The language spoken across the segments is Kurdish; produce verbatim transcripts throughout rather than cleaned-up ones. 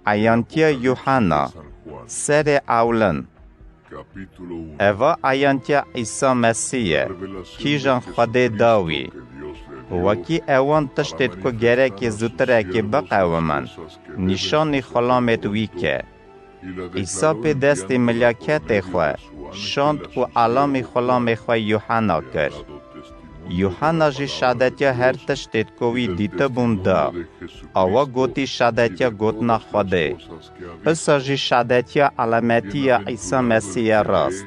Eyantiya Yuhanna, serê ewlin. Eva eyantiya Îsa Mesîh ye, kîjan Xwedê da wî. Wekî ewan tiştêt ku gerekê zûtirekê biqewimin, nîşanî xulamêt wî ke. Îsa pê destê milyaketê xwe şand û elamî xulamê xwe Yuhanna kir. Yuhanna jî şadetiya her tiştêt ku wî dîtibûn da. Awa gotî şadetiya gotina Xwedê. Isa jî şadetiya elametiya Îsa Mesîh ye rast.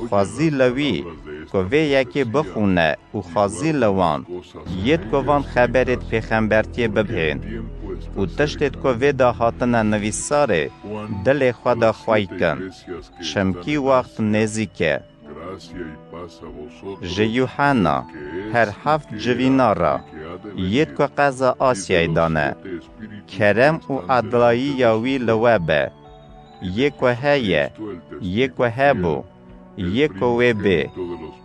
Xwezî li wî ku vê yekê bixwîne û xwezî li wan, yêt ku van xeberêt pêxembertiyê bibhên û tiştêt ku vê de hatine nivîsarê, dilê xwe de xwey kin. Çimkî wext nêzîk e. Ji Yuhanna, her heft civîna re, yêt ku qeza Asyayê de ne. Kerem û edlayiya wî li we be. Yê ku heye, yê ku hebû, yê ku wê bê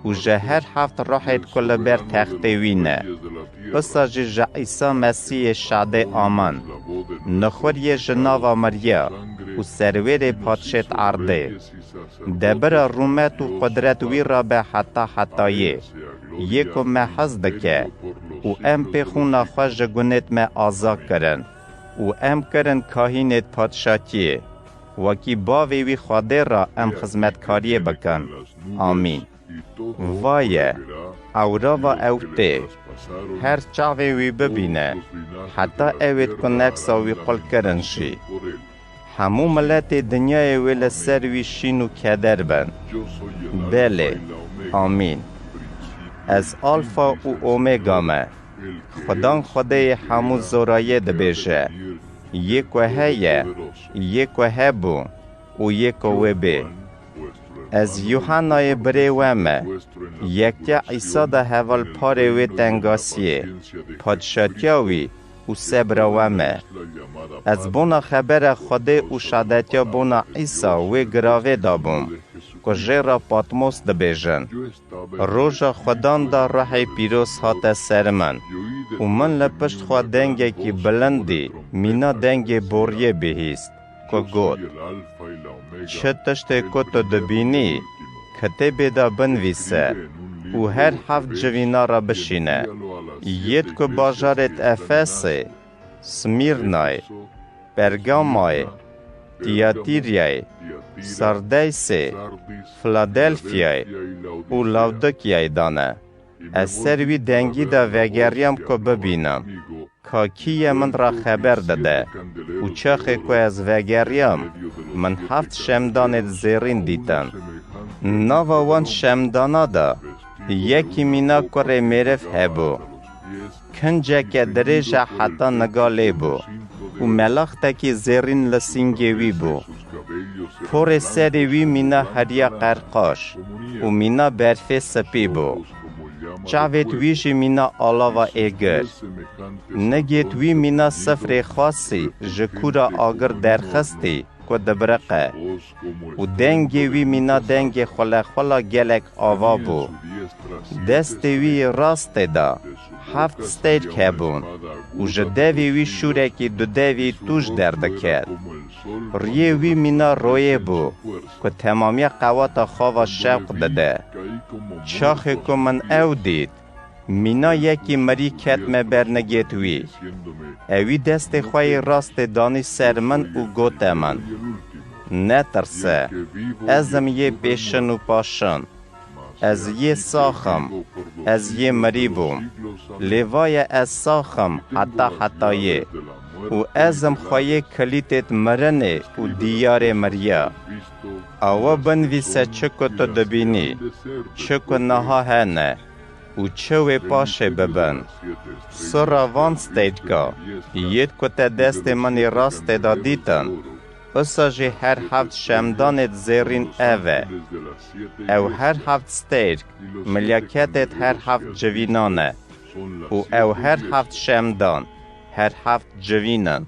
û ji her heft ruhêt ku li ber textê wî ne. Wisa jî ji Îsa Mesîhê şadê amin. Nixuriyê ji nava miriya û serwêrê padşêt erdê. Debira rûmet û qudret wî re be heta hetayê. Yê ku me hez dike û em pê xûna xwe ji gunêt me aza kirin û em kirin kahînêt padşatiyê. Wekî bavê wî Xwedê re em xizmetkariyê bikin. Amîn. Vaye, ewrava ew tê. Her çavê wî bibîne, heta ewêt ku nefsa wî qul kirin jî. Hemû miletê dinyayê wê li ser wî şîn û keder bin. Belê. Amîn. Ez Alfa û Omega me. Xudan Xwedêyê hemû zorayê dibêje, yê ku heye, yê ku hebû û yê ku wê bê. Ez Yuhannayê birê we me, yektiya Îsa de hevalparê wê tengasiyê, padşatiya wî û sebra we me. Ez bona xebera Xwedê û şadetiya bona Îsa wê giravê de bûm, ku jê re Patmos dibêjin. Roja Xudan de Ruhê Pîroz hate ser min û min li pişt xwe dengekî bilind dî, mîna dengê boriyê bihîst, ku got, Çi tiştê ku tu dibînî, kitêbê de binivîse û her heft civîna re bişîne. Yêt ku bajarêt Efesê, Smîrnayê, Pergamayê, Tiyatîryayê, Sardeysê, Filadelfyayê û Lawdikiyayê de ne. Ez ser wî dengî de vegeriyam ku bibînim, ka kî ye min re xeber dide. Û çaxê ku ez vegeriyam, min heft şemdanêt zêrîn dîtin. Nava wan şemdana de yekî mîna kurê mêriv hebû. Kinceke dirêj e heta niga lê bû û melaxtekî zêrîn li sîngê wî bû. Porê serê wî mîna heriya qerqaş û mîna berfê spî bû. Çavêt wî jî mîna alava êgir. Nigêt wî mîna sifrê xasî ji kûra agir derxistî ku dibiriqe. Û dengê wî mîna dengê xulexula gelek ava bû. Destê wî yê rastê de heft stêrk hebûn û ji devê wî şûrekî dudevî tûj derdiket. Riyê wî mîna royê bû, ku temamiya qewata xwe ve şewq dide. Çaxê ku min ew dît, mîna yekî mirî ketime ber nigêt wî. Ewî destê xwe yê rastê danî ser min û gote min, Netirse, ez im yê pêşin û paşin. Ez yê sax im, ez yê mirî bûm. Lê vaye ez sax im heta hetayê û ez im xweyê kilîtêt mirinê û diyarê miriya. Awa binivîse çi ku tu dibînî, çi ku niha hene û çi wê paşê bibin. Sira van stêrka, yêt ku te destê min ê rastê de dîtin, usa jî her heft şemdanêt zêrîn ev e. Ew her heft stêrk, milyaketêt her heft civînan e û ew her heft şemdan, her heft civîn in.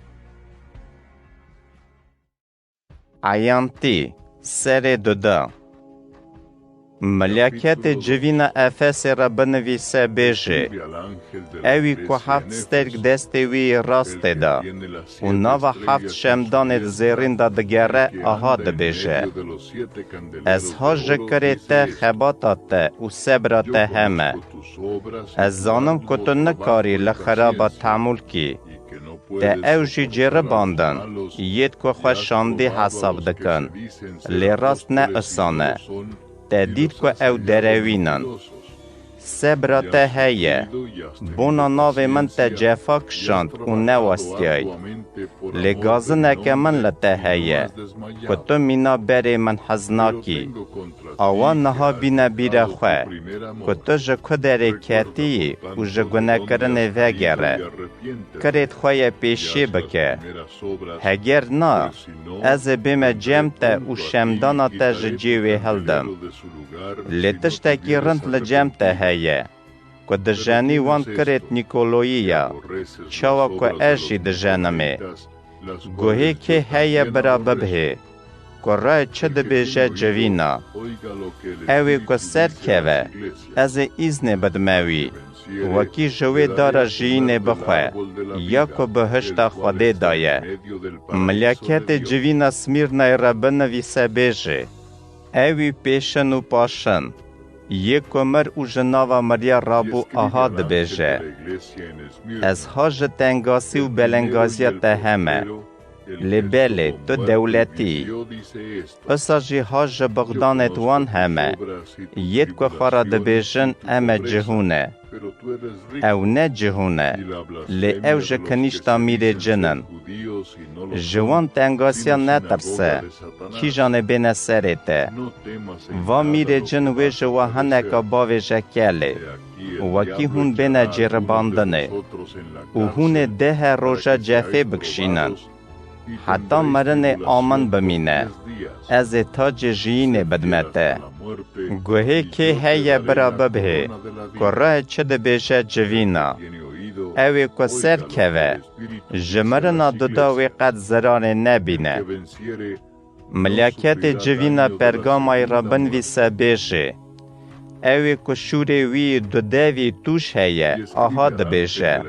Eyantî, serê duda. Milyaketê civîna Efesê re binivîse bêjê: Ewî ku heft sterk destê wî yê rastê de û nava heft şemdanê di zêrîn de digere, aha dibêje: Ez ha ji kirê te, xebata te û sebra te heme. Ez zanim ku tu nikarî li xeraba tehemûl kî. Te ew jî ceribandin, yêd ku xwe şandî hesab dikin, lê rast ne isan e. Te dît ku ew derewîn in. Sebra te heye. Bona navê min te cefa kişand û newestiyayî. Lê gazineke min li te heye, ku tu mîna berê min hez nakî. Awa niha bîne bîra xwe, ku tu ji ku derê ketiyî û ji gunekirinê vegere. Kirêd xwe yê pêşiyê bike. Heger na, ez ê bême cem te û şemdana te ji cihê wê hildim. Lê tiştekî rind li cem te heye, ku dijenî wan kirêd Nîkoloyî ya, çawa ku ez jî dijenimê. Guhê kê heye bira bibhê, ku rayê çi dibêje civîna. Ew ê ku serkeve, ez ê îznê bidime wî, wekî ji wê dara jiyînê bixwe, ya ku bihişta Xwedê de ye. Milyaketê civîna Smîrnayê re binivîse bêjê: Ewî pêşin û paşin, yê ku mir û ji nava miriya rabû, aha dibêje: Ez ha ji tengasî û belengaziya te heme, lê belê tu dewletî yî. Isa jî ha ji bixdanêd wan heme, yêd ku xwe re dibêjin em e cihûn e. Ew ne cihûn e, lê ew ji kinîşta mîrê cin in. Ji wan tengasiya netirse, kîjan ê bêne serê te. Va mîrê cin wê ji we hineka bavêje kelê, wekî hûn bêne cêribandinê û hûn ê dehe roja cefê bikişînin. Heta mirinê a min bimîne, ez ê tacê jiyînê bidime te. Guhê kê heye bira bibhê, ku rayê çi dibêje civîna. Ew ê ku serkeve, ji mirina duda wê qet zirarê nebîne. Milyaketê civîna Pergamayê re binivîse bêjê: Ew ê ku şûrê wî dudevî tûj heye, aha dibêje: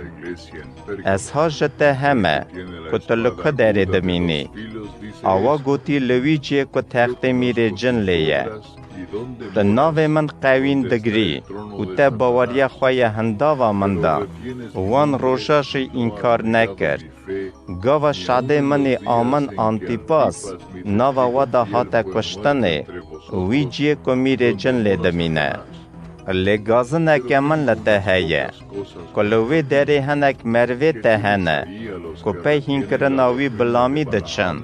Ez ha ji te heme, ku tu li ku derê dimînî. Awa gotî li wî cihê ku textê mîrê cin lê ye: Tu navê min qewîn digirî û te baweriya xwe ya hindava min da, wan roja jî înkar nekir. Gava şadê min ê a min Antîpas nava we de hate kuştinê, wî ciyê ku mîrê cin lê dimîne. Lê gazineke min li te heye, ku li wê derê hinek merivê te hene, ku pey hînkirina wî bilamî diçin,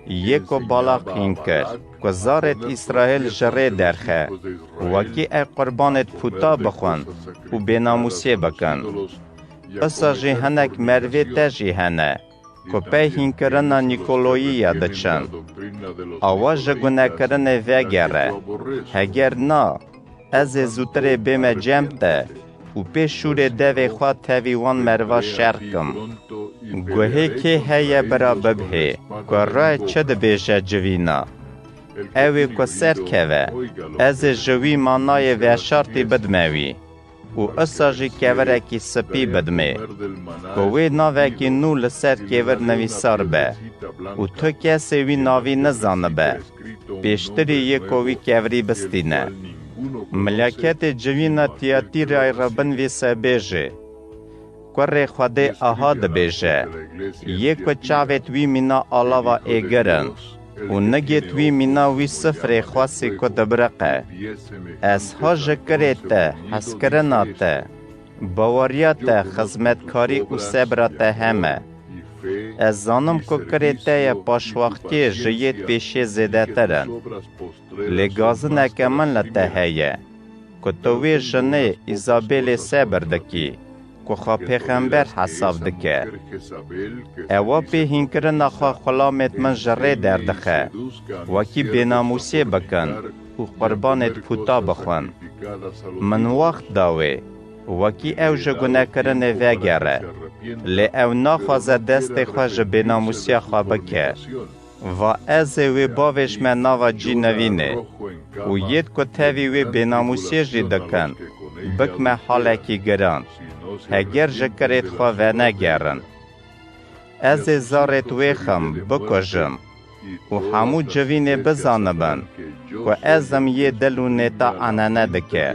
yê ku Balaq hîn kir, ku zarêd Îsraîl ji rê derxe, wekî ew qurbanêd pûta bixwin û bênamûsiyê bikin. Isa jî hinek merivê te jî hene, ku pey hînkirina Nîkoloyî ya diçin. Awa ji gunekirinê vegere. Heger na, ez ê zûtirê bême cem te û pê şûrê devê xwe tevî wan meriva şer kim. Guhê kê heye bira bibhê, ku rayê çi dibêje civîna. Ew ê ku serkeve, ez ê ji wî manayê veşartî bidime wî û isa jî kevirekî spî bidimê, ku wê navekî nû li ser kevir nivîsar be û tu kesê wî navî nizanibe, pêştirî yê ku wî kevirî bistîne. Milyaketê civîna Tiyatîrayê re binivîse bêjê: Kurê Xwedê aha dibêje: Yê ku çavêt wî mîna alava êgir in û nigêt wî mîna wî sifrê xwesî ku dibiriqe. Ez ha ji kirê te, hezkirina te, baweriya te, xizmetkarî û sebra te heme. Ez zanim ku kirê te yê paşwextiyê ji yêd pêşiyê zêdetir in. Lê gazineke min li te heye, ku tu wê jinê Îzabelê sebir dikî, ku xwe pêxember hesab dike. Ewa pê hînkirina xwe xulamêd min ji rê derdixe, wekî bênamûsiyê bikin û qurbanêd pûta bixwin. Min wext da wê, wekî ew ji gunekirinê vegere, lê ew naxwaze destê xwe ji bênamûsiya xwe bike. Va ez ê wê bavêjme nava cî nivînê. û yêd ku tevî wê bênamûsiyê jî dikin, bikime halekî giran, heger ji kirêt xwe venegerin. Ez ê zarêt wêxim, bikujim û hemû civînê bizanibin ku ez im yê dil û nêta enene dike.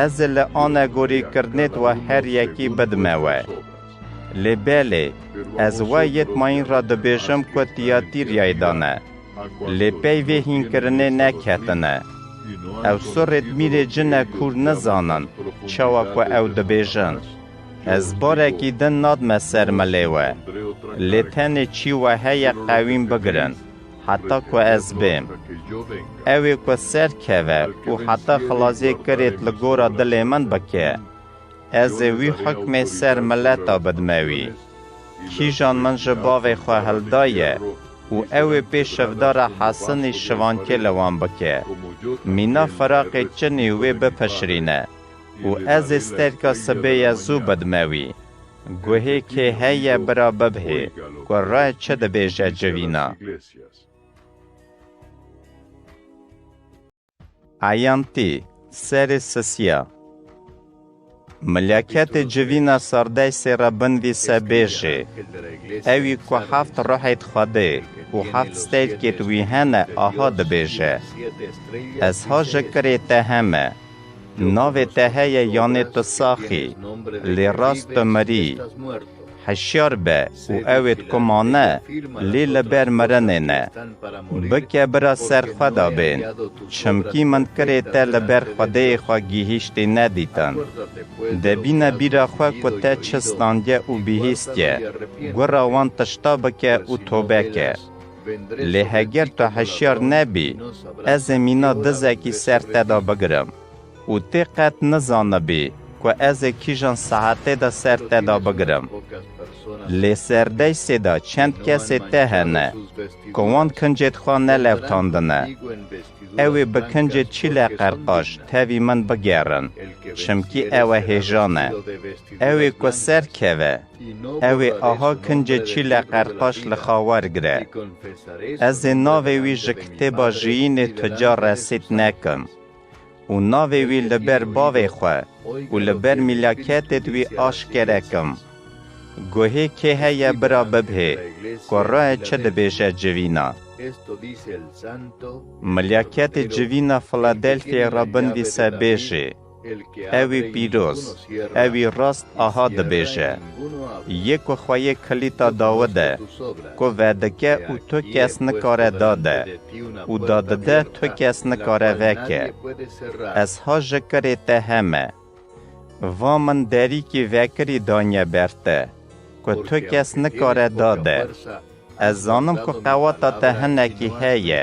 Ez ê li anegorîkirnêt we her yekî bidime we. Lê belê, ez we yêt mayîn re dibêjim ku Tiyatîryayê de ne. Lê pey vê hînkirinê neketine. Ew surêt mîrê cine kûr nizanin çawa ku ew dibêjin. Ez barekî din nadime ser milê we. Lê tenê çî we heye qewîn bigirin, heta ku ez bêm. Ew ê ku ser keve û heta xilaziyê kirêt li gora dilê min bike. Ez ê wî hukmê ser mileta bidime wî. Kîjan min ji bavê xwe hildaye û ew ê pê şivdara Hesinî şivankê li wan bike. Mîna firaqê çinî wê bipişirîne û ez ê sterka sibê ye zû bidime wî. Guhê kê heye bira bibhê, ku re çi dibêje civîna. Eyantî, serê sisiya. Milyaketê civîna Sardeysê re binvîse bêjê, ewî ku heft ruhêt Xwedê û heft steyrkêt wî hene, aha dibêje, ez ha ji kirê te heme. Navê te heye yanê tu sax î, lê rast tu mirî. Hişyar be û ewêt ku mane, lê li ber mirinê ne. Bike bira ser xwe de bên, çimkî min kirê te li ber Xwedêyê xwe gihîştî nedîtin. De bîne bîra xwe ku te çi standiye û bihîstiye, gura wan tişta bike û tobe ke. Lê heger tu hişyar nebî, ez ê mîna dizekî ser te de bigirim. Û tê qet nizanibî ku ez ê kîjan saetê de ser te de bigirim. Lê Serdeysê de çend kesê te hene, ku wan kincêt xwe nelewtandine. Ew ê bi kincê çîle qerqaş tevî min bigerin, çimkî ew e hêjan e. Ew ê ku ser keve, ew ê aha kincê çîle qerqaş li xwe wergire. Ez ê navê wî ji kitêba jiyînê tu ca resît nekim û navê wî li ber bavê xwe û li ber mîlaketêt wî aşkere kim. Guhê kê heye bira bibhê, ku re çi dibêje civîna. Milyaketê civîna Filadelfyayê re binvîse bêjê, ew ê pîroz, ew ê rast aha dibêje, yê ku xweyê kilîta dawide, ku vedike û tu kes nikare dade, û dadide tu kes nikare veke. Ez ha ji kirê te heme. Va min derîkî vekirî daniye ber te, ku tu kes nikare dade. Ez zanim ku qewata te hinekî heye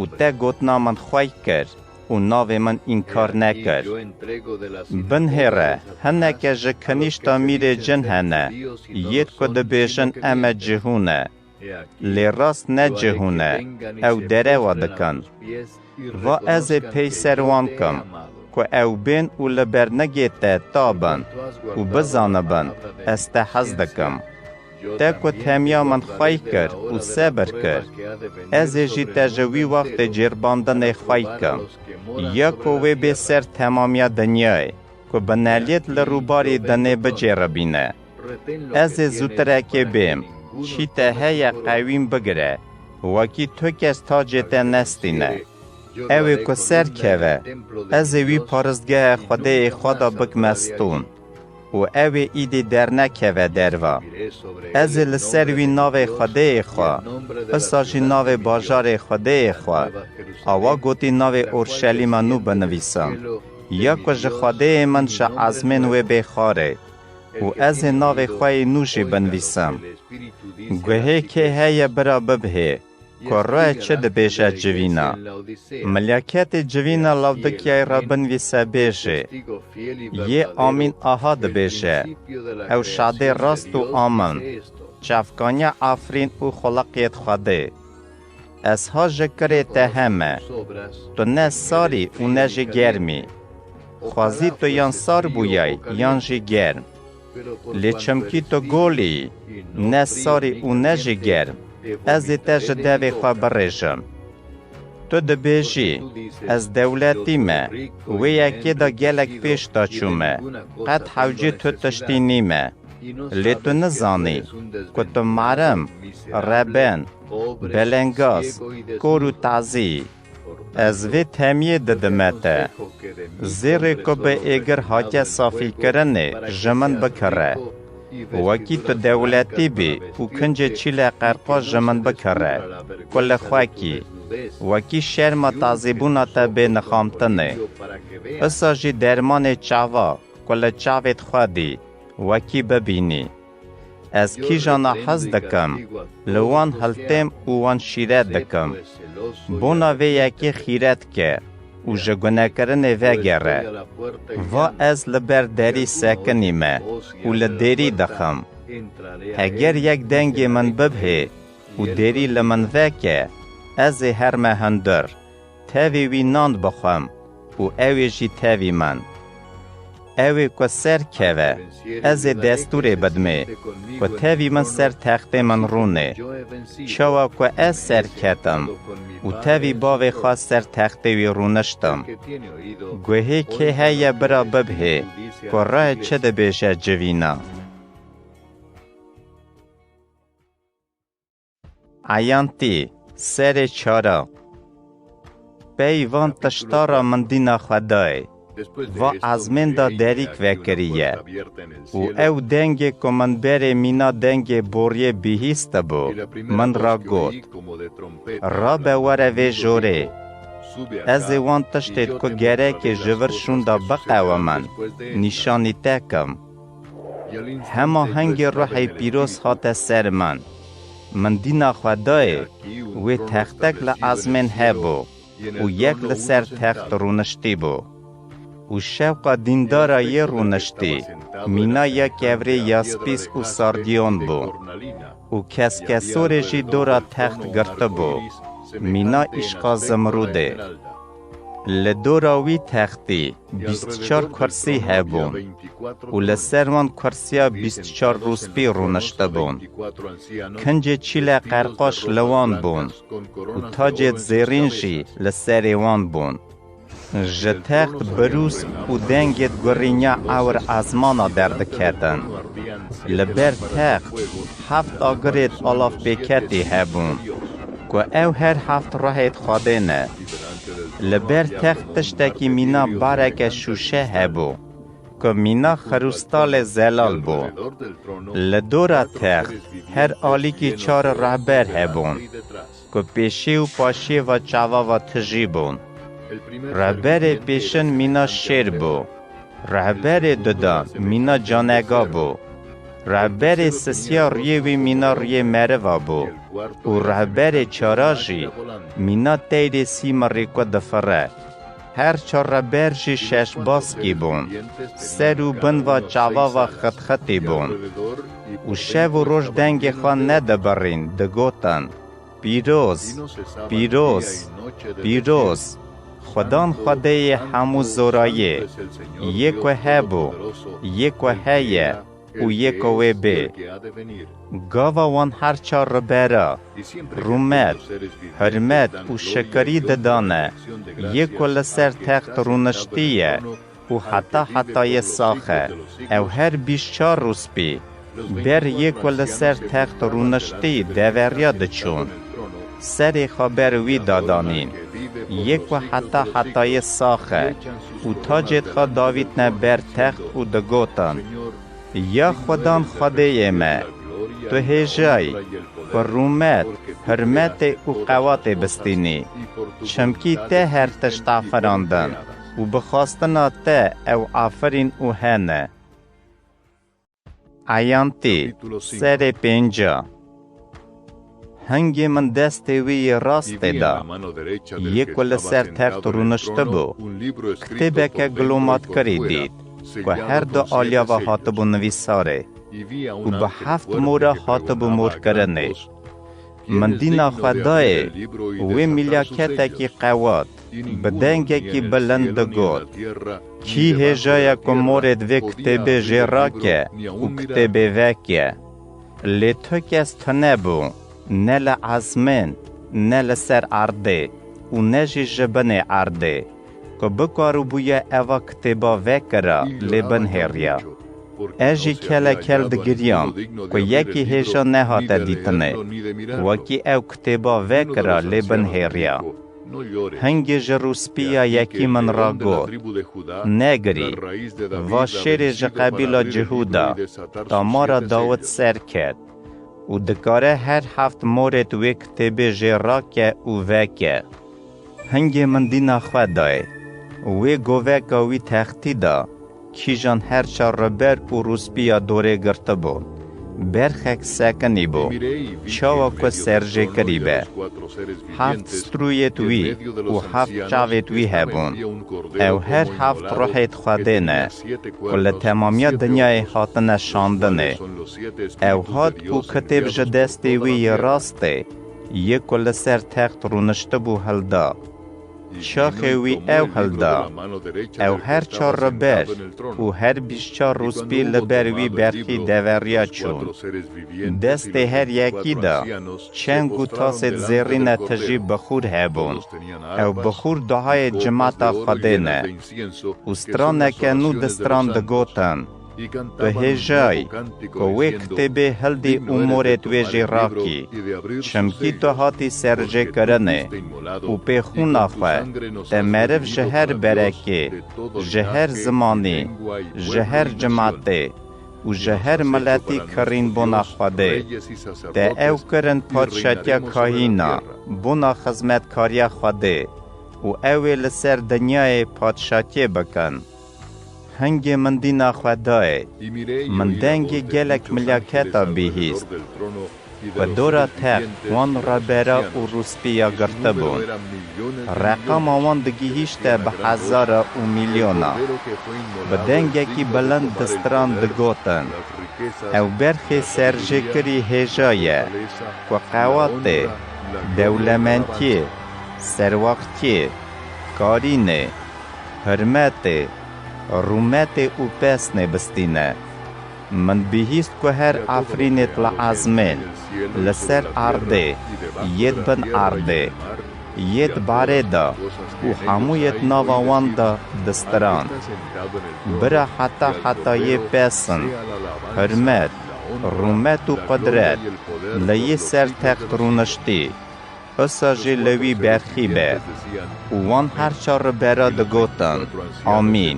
û te gotina min xwey kir û navê min înkar nekir. Binhêre, hineke ji kinîşta mîrê cin hene, yêd ku dibêjin em e cihû ne. Lê rast ne cihû ne, ew derewa dikin. Va ez ê peyser wan kim, ku ew bên û li ber nigê te ta bin û bizanibin ez te hez dikim. Te ku temiya min xwey kir û sebir kir, ez ê jî te ji wî wextê cêrbandinê xwey kim, ya ku wê bê ser temamiya dinyayê, ku bineliyêt li rûbarî dinê bicêribîne. Ez ê zûtirekê bêm, çî te heye qewîn bigire, wekî tu kes tacê te nestîne. Ew ê ku ser keve, ez ê wî paristgeha Xwedêyê xwe de bikime stûn û ew ê îdî dernekeve derva. Ez ê li ser wî navê Xwedêyê xwe, isa jî navê bajarê Xwedêyê xwe, awa gotî navê Orşelîma nû binivîsim, ya ku ji Xwedêyê min ji ezmên wê bê xwarê û ez ê navê xwe yê nû jî binivîsim. Guhê kê heye bira bibhê, ku re çi dibêje civîna. Milyaketê civîna Lawdikiyayê re binivîse bêjê, yê amîn aha dibêje, ew şadê rast û amin, çavkaniya Efrîn û xuliqiyêt Xwedê. Ez ha ji kirê te heme. Tu ne sar î û ne jî germ î. Xwezî tu yan sar bûyay yan jî germ. Lê çimkî tu gol î, ne sar î û ne jî germ, ez ê te ji devê xwe birêjim. Tu dibêjî, ez dewletî me, wê yekê de gelek pêş de çûme, qet hewcê tu tiştî nîme. Lê tu nizanî ku tu marim, reben, belengaz, kor û tazî yî. Ez vê temiyê didime te. Zêrê ku bi êgir hatiye safîkirinê ji min bikire. Wekî tu dewletî bî û kincê çîle qerqoş ji min bikire, ku li xwe kî, wekî şerma tazîbûna te bê nixamtinê. Isa jî dermanê çava ku li çavêt xwe dî, wekî bibînî. Ez kîjana hez dikim, li wan hiltêm û wan şîret dikim. Bona vê yekê xîret ke û ji gunekirinê vegere. Va ez li ber derî sekinîme û li dêrî dixim. Heger yek dengê min bibhê û dêrî li min veke, ez ê herme hundir, tevî wî nan bixwim û ew ê jî tevî min. Ew ê ku ser keve, ez ê destûrê bidimê, ku tevî min ser textê min rûnê. Çawa ku ez ser ketim û tevî bavê xwe ser textê wî rûniştim. Guhê kê heye bira bibhê, ku rayê çi dibêje civîna. Eyantî, serê çara. Pey van tişta ra min dîna xwe dayê. Va ezmên de derîk vekiriye. Û ew dengê ku min berê mîna dengê boriyê bihîstibû, min ra got, Rabe were vê jorê. Ez ê wan tiştêd ku gerekê ji vir şûnda biqewimin, nîşanî te kim. Hema hingê ruhê pîroz hate ser min. Min dîna xwe dayê, wê textek li ezmên hebû û yek li ser text rûniştî bû. Û şewqa dîndara yê rûniştî, mîna ya kevirê yaspîs û sardiyon bû. Û keskesorê jî dora text girtibû, mîna îşqa zimrûdê. Li dora wî textî bîst çar kursî hebûn û li ser wan kursiya bîst çar rûspî rûniştibûn. Kincê çîle qerqoş li wan bûn û tacêd zêrîn jî li serê wan bûn. Ji text birûs û dengêd gurînya ewr ezmana derdiketin. Li ber text heft agirêd alavpêketî hebûn, ku ew her heft ruhêd Xwedê ne. Li ber text tiştekî mîna bareke şûşe hebû, ku mîna xirûstalê zelal bû. Li dora text her alîkî çar rehber hebûn, ku pêşî û paşiyê va çava va tijî bûn. Rehberê pêşin mîna şêr bû. Rehberê duda mîna canega bû. Rehberê sisiya rûyê wî mîna rûyê meriva bû. Û rehberê çara jî mîna teyrê sîmirî ku difire. Her çar rehber jî şeş baskî bûn. Ser û bin va çava va xitxitî bûn. Û şev û roj dengê xwe nedibirîn, digotin, Pîroz, pîroz, pîroz, Xudan Xwedêyê hemû zorayê, yê ku hebû, yê ku heye û yê ku wê bê. Gava wan her çar ribera, rûmet, hurmet û şikirî didane, yê ku li ser text rûniştî ye, û heta hetayê sax e. Ew her bîst çar rûspî, ber yê ku li ser text rûniştî deveriya diçûn. Serê xwe ber wî dadanîn. Yê ku heta hetayê sax e û tacêd xwe davîtne ber text û digotin, Ya Xudan Xwedêyê me, tu hêjayî, ku rûmet, hurmetê û qewatê bistînî. Çimkî te her tişt afirandin û bi xwestina te ew afirîn û hene. Eyantî, serê pênca. Hingê min destê wî yê rastê da, yê ku li ser text rûniştibû, kitêbeke gilomatkirî dît, ku her du aliya ve hatibû nivîsarê û bi heft mora hatibû morkirinê. Min dîna xwe dayê wê mîlyaketekî qewat, bi dengekî bilind digot, Kî hêja ye ku morêd vê kitêbê jê rake û kitêbê veke? Lê tu kes tune bû, ne li ezmên, ne li ser erdê, û ne jî ji binê erdê, ku bikaribûye eva kitêba vekira lê binhêriya. Ez jî kelekel digiriyam, ku yekî hêja nehate dîtinê, wekî ew kitêba vekira lê binhêriya. Hingê ji rûspîya yekî min ra got, Negirî, va şêrê ji qebîla Cihûda, Tamara Dawid ser ket, û dikare her heft morêt wê kitêbê jê rake û veke. Hingê min dîna xwe dayê, wê goveka wî textî da, kîjan her çar riber û rûspîya dorê girtibûn. Berxek sekinî bû, çawa ku serjêkirî be. Heft strûyêt wî û heft çavêt wî hebûn. Ew her heft ruhêt Xwedê ne, ku li temamiya dinyayê hatine şandinê. Ew hat û kitêb ji destê wî yê rastê, yê ku li ser text rûniştibû, hilda. Çaxê wî ew hilda. Ew her çar riber û her bîst çar rûspî li ber wî berxî deveriya çûn. Destê her yekî de çeng û tasêt zêrîne tijî bixûr hebûn. Ew bixûr duhayê cimata Xwedê ne. Û straneke nû distran digotin, Tu hêjayî, ku wê kitêbê hildî û morêt wê jî rakî, çimkî tu hatî serjêkirinê û pê xûna xwe te meriv ji her berekê, ji her zimanî, ji her cimatê û ji her miletî kirîn bona Xwedê. Te ew kirin padşatiya kahîna, bona xizmetkariya Xwedê û ew ê li ser dinyayê padşatiyê bikin. Hingê min dîna xwe dayê, min dengê gelek milaketa bihîst, ku dora text wan rebera û rûspîya girtibûn. Reqama wan digihîşte bi hezara û milyona. Bi dengekî bilind distran digotin, Ew berxê serjêkirî hêja ye, ku qewatê, dewlemendiyê, serwaxtiyê, karînê, hurmetê, rûmetê û pesnê bistîne. Min bihîst ku her efrînêt li ezmên, li ser erdê, yêt bin erdê, yêt barê de û hemû yêt nava wan de distiran. Bira heta hetayê pes in, hurmet, rûmet û qudret li yê ser text rûniştî. Usa jî li wî berxî be. Û wan her çar ribera digotin, Amîn.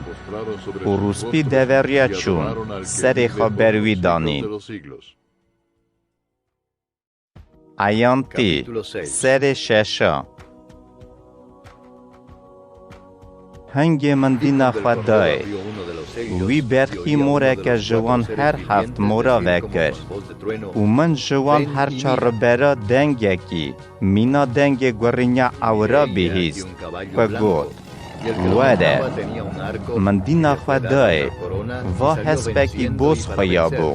Û rûspî deveriya çûn, serê xwe ber wî danîn. Eyantî, serê şeşa. Hingê min dîna xwe dayê, wî berxî moreke ji wan her heft mora vekir. Û min ji wan her çar ribera dengekî mîna dengê gurînya ewira bihîst, ku got, Were. Min dîna xwe dayê, va hespekî boz xuya bû.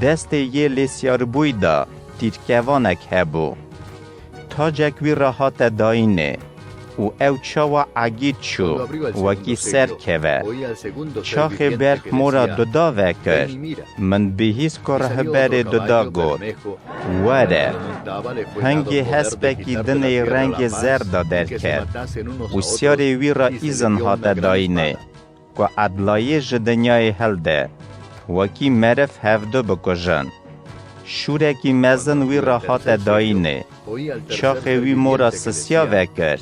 Destê yê lêsyarbûyî de tîrkevanek hebû. Tacek wî re hate dayînê û ew çawa egîd çû, wekî ser keve. Çaxê berx mora duda vekir, min bihîst ku rihberê duda got, Were. Hingê hespekî dinê rengê zer de derket û siyarê wî re îzin hate dayînê, ku edlayê ji dinyayê hilde, wekî meriv hevdu bikujin. Şûrekî mezin wî re hate dayînê. Çaxê wî mora sisiya vekir.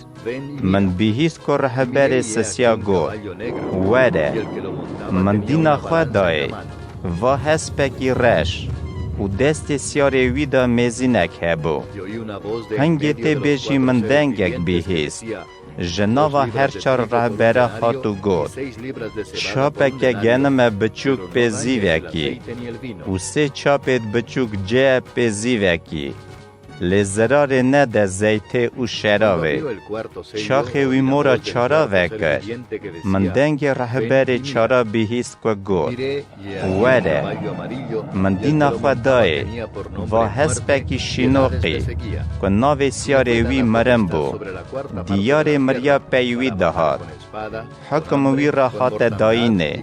Min bihîst ku rihberê sisiya got, Were. Min dîna xwe dayê, va hespekî reş û destê siyarê wî de mêzînek hebû. Hingê tê bêjî min dengek bihîst. Ji nava her çar rehbera hat û got, Çapeke genime biçûk pê zîvekî û sê çapêt biçûk cê pê zîvekî, lê zirarê nede zeytê û şeravê. Çaxê wî mora çara vekir. Min dengê rehberê çara bihîst ku got, Were. Min dîna xwe dayê, va hespekî şînoqî, ku navê siyarê wî mirin bû, diyarê miriya pey wî dihat. Hukum wî re hate dayînê,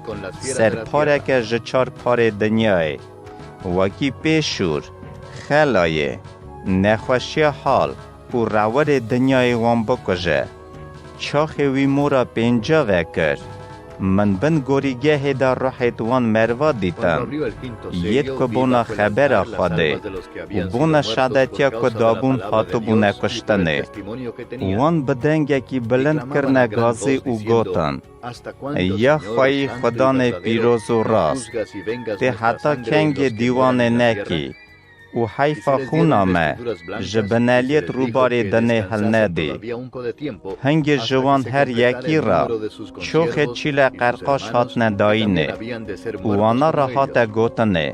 serpareke ji çar parê dinyayê, wekî pêşûr, xelayê, nexweşiya hal, û rewirê dinyayê wan bikuje. Çaxê wî mora pênca vekir. Min bin gorîgehê de ruhêt wan merva dîtin. Yêt ku bona xebera Xwedê û bona şadetiya ku dabûn hatibûne kuştinê. Wan bi dengekî bilind kirine gazî û gotin, Ya xweyî Xudanê pîroz û rast, tê heta kengê dîwanê nekî? Û heyfa xûna me ji bineliyêt rûbarê dinê hilnedî. Hingê ji wan her yekî re çoxê çîle qerqaş hatine dayînê û wana re hate gotinê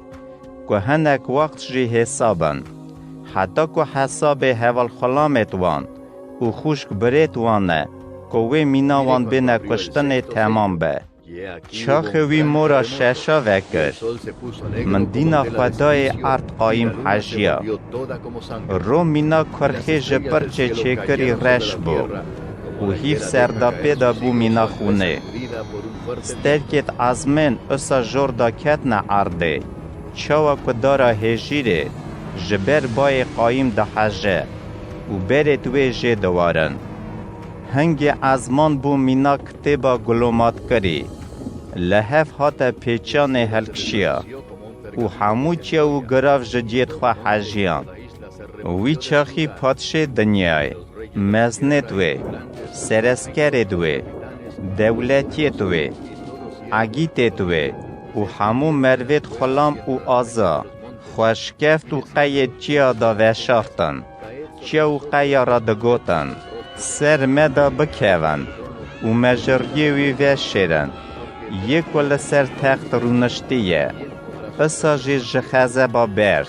ku hinek wext jî hêsa bin, heta ku hesabê hevalxulamêt wan û xûşk birêt wan e ku wê mîna wan bêne kuştinê temam be. Çaxê wî mora şeşa vekir. Min dîna Xwedayê erd qayîm hejiya. Ro mîna kurxê ji pirçê çêkirî reş bû û hîv serdapê de bû mîna xûnê. Sterkêt ezmên usa jor daketine erdê. Çawa ku dara hêjîrê ji ber bayê qayîm diheje û berêt wê jê diwarin. Hingê ezman bû mîna kitêba gulomatkirî, li hev hate pêçanê hilkişiya û hemû çiya û girav ji ciyêt xwe hejiyan. Wî çaxî padşê dinyayê, meznêt wê, sereskerêt wê, dewletiyêt wê, egîtêt wê û hemû mervêt xulam û aza, xweşkeft û qeyê çiya de veşartin. Çiya û qeya re digotin, Ser me de bikevin û me ji riyê wî veşêrin, yê ku li ser text rûniştiye, isa jî ji xezeba berx.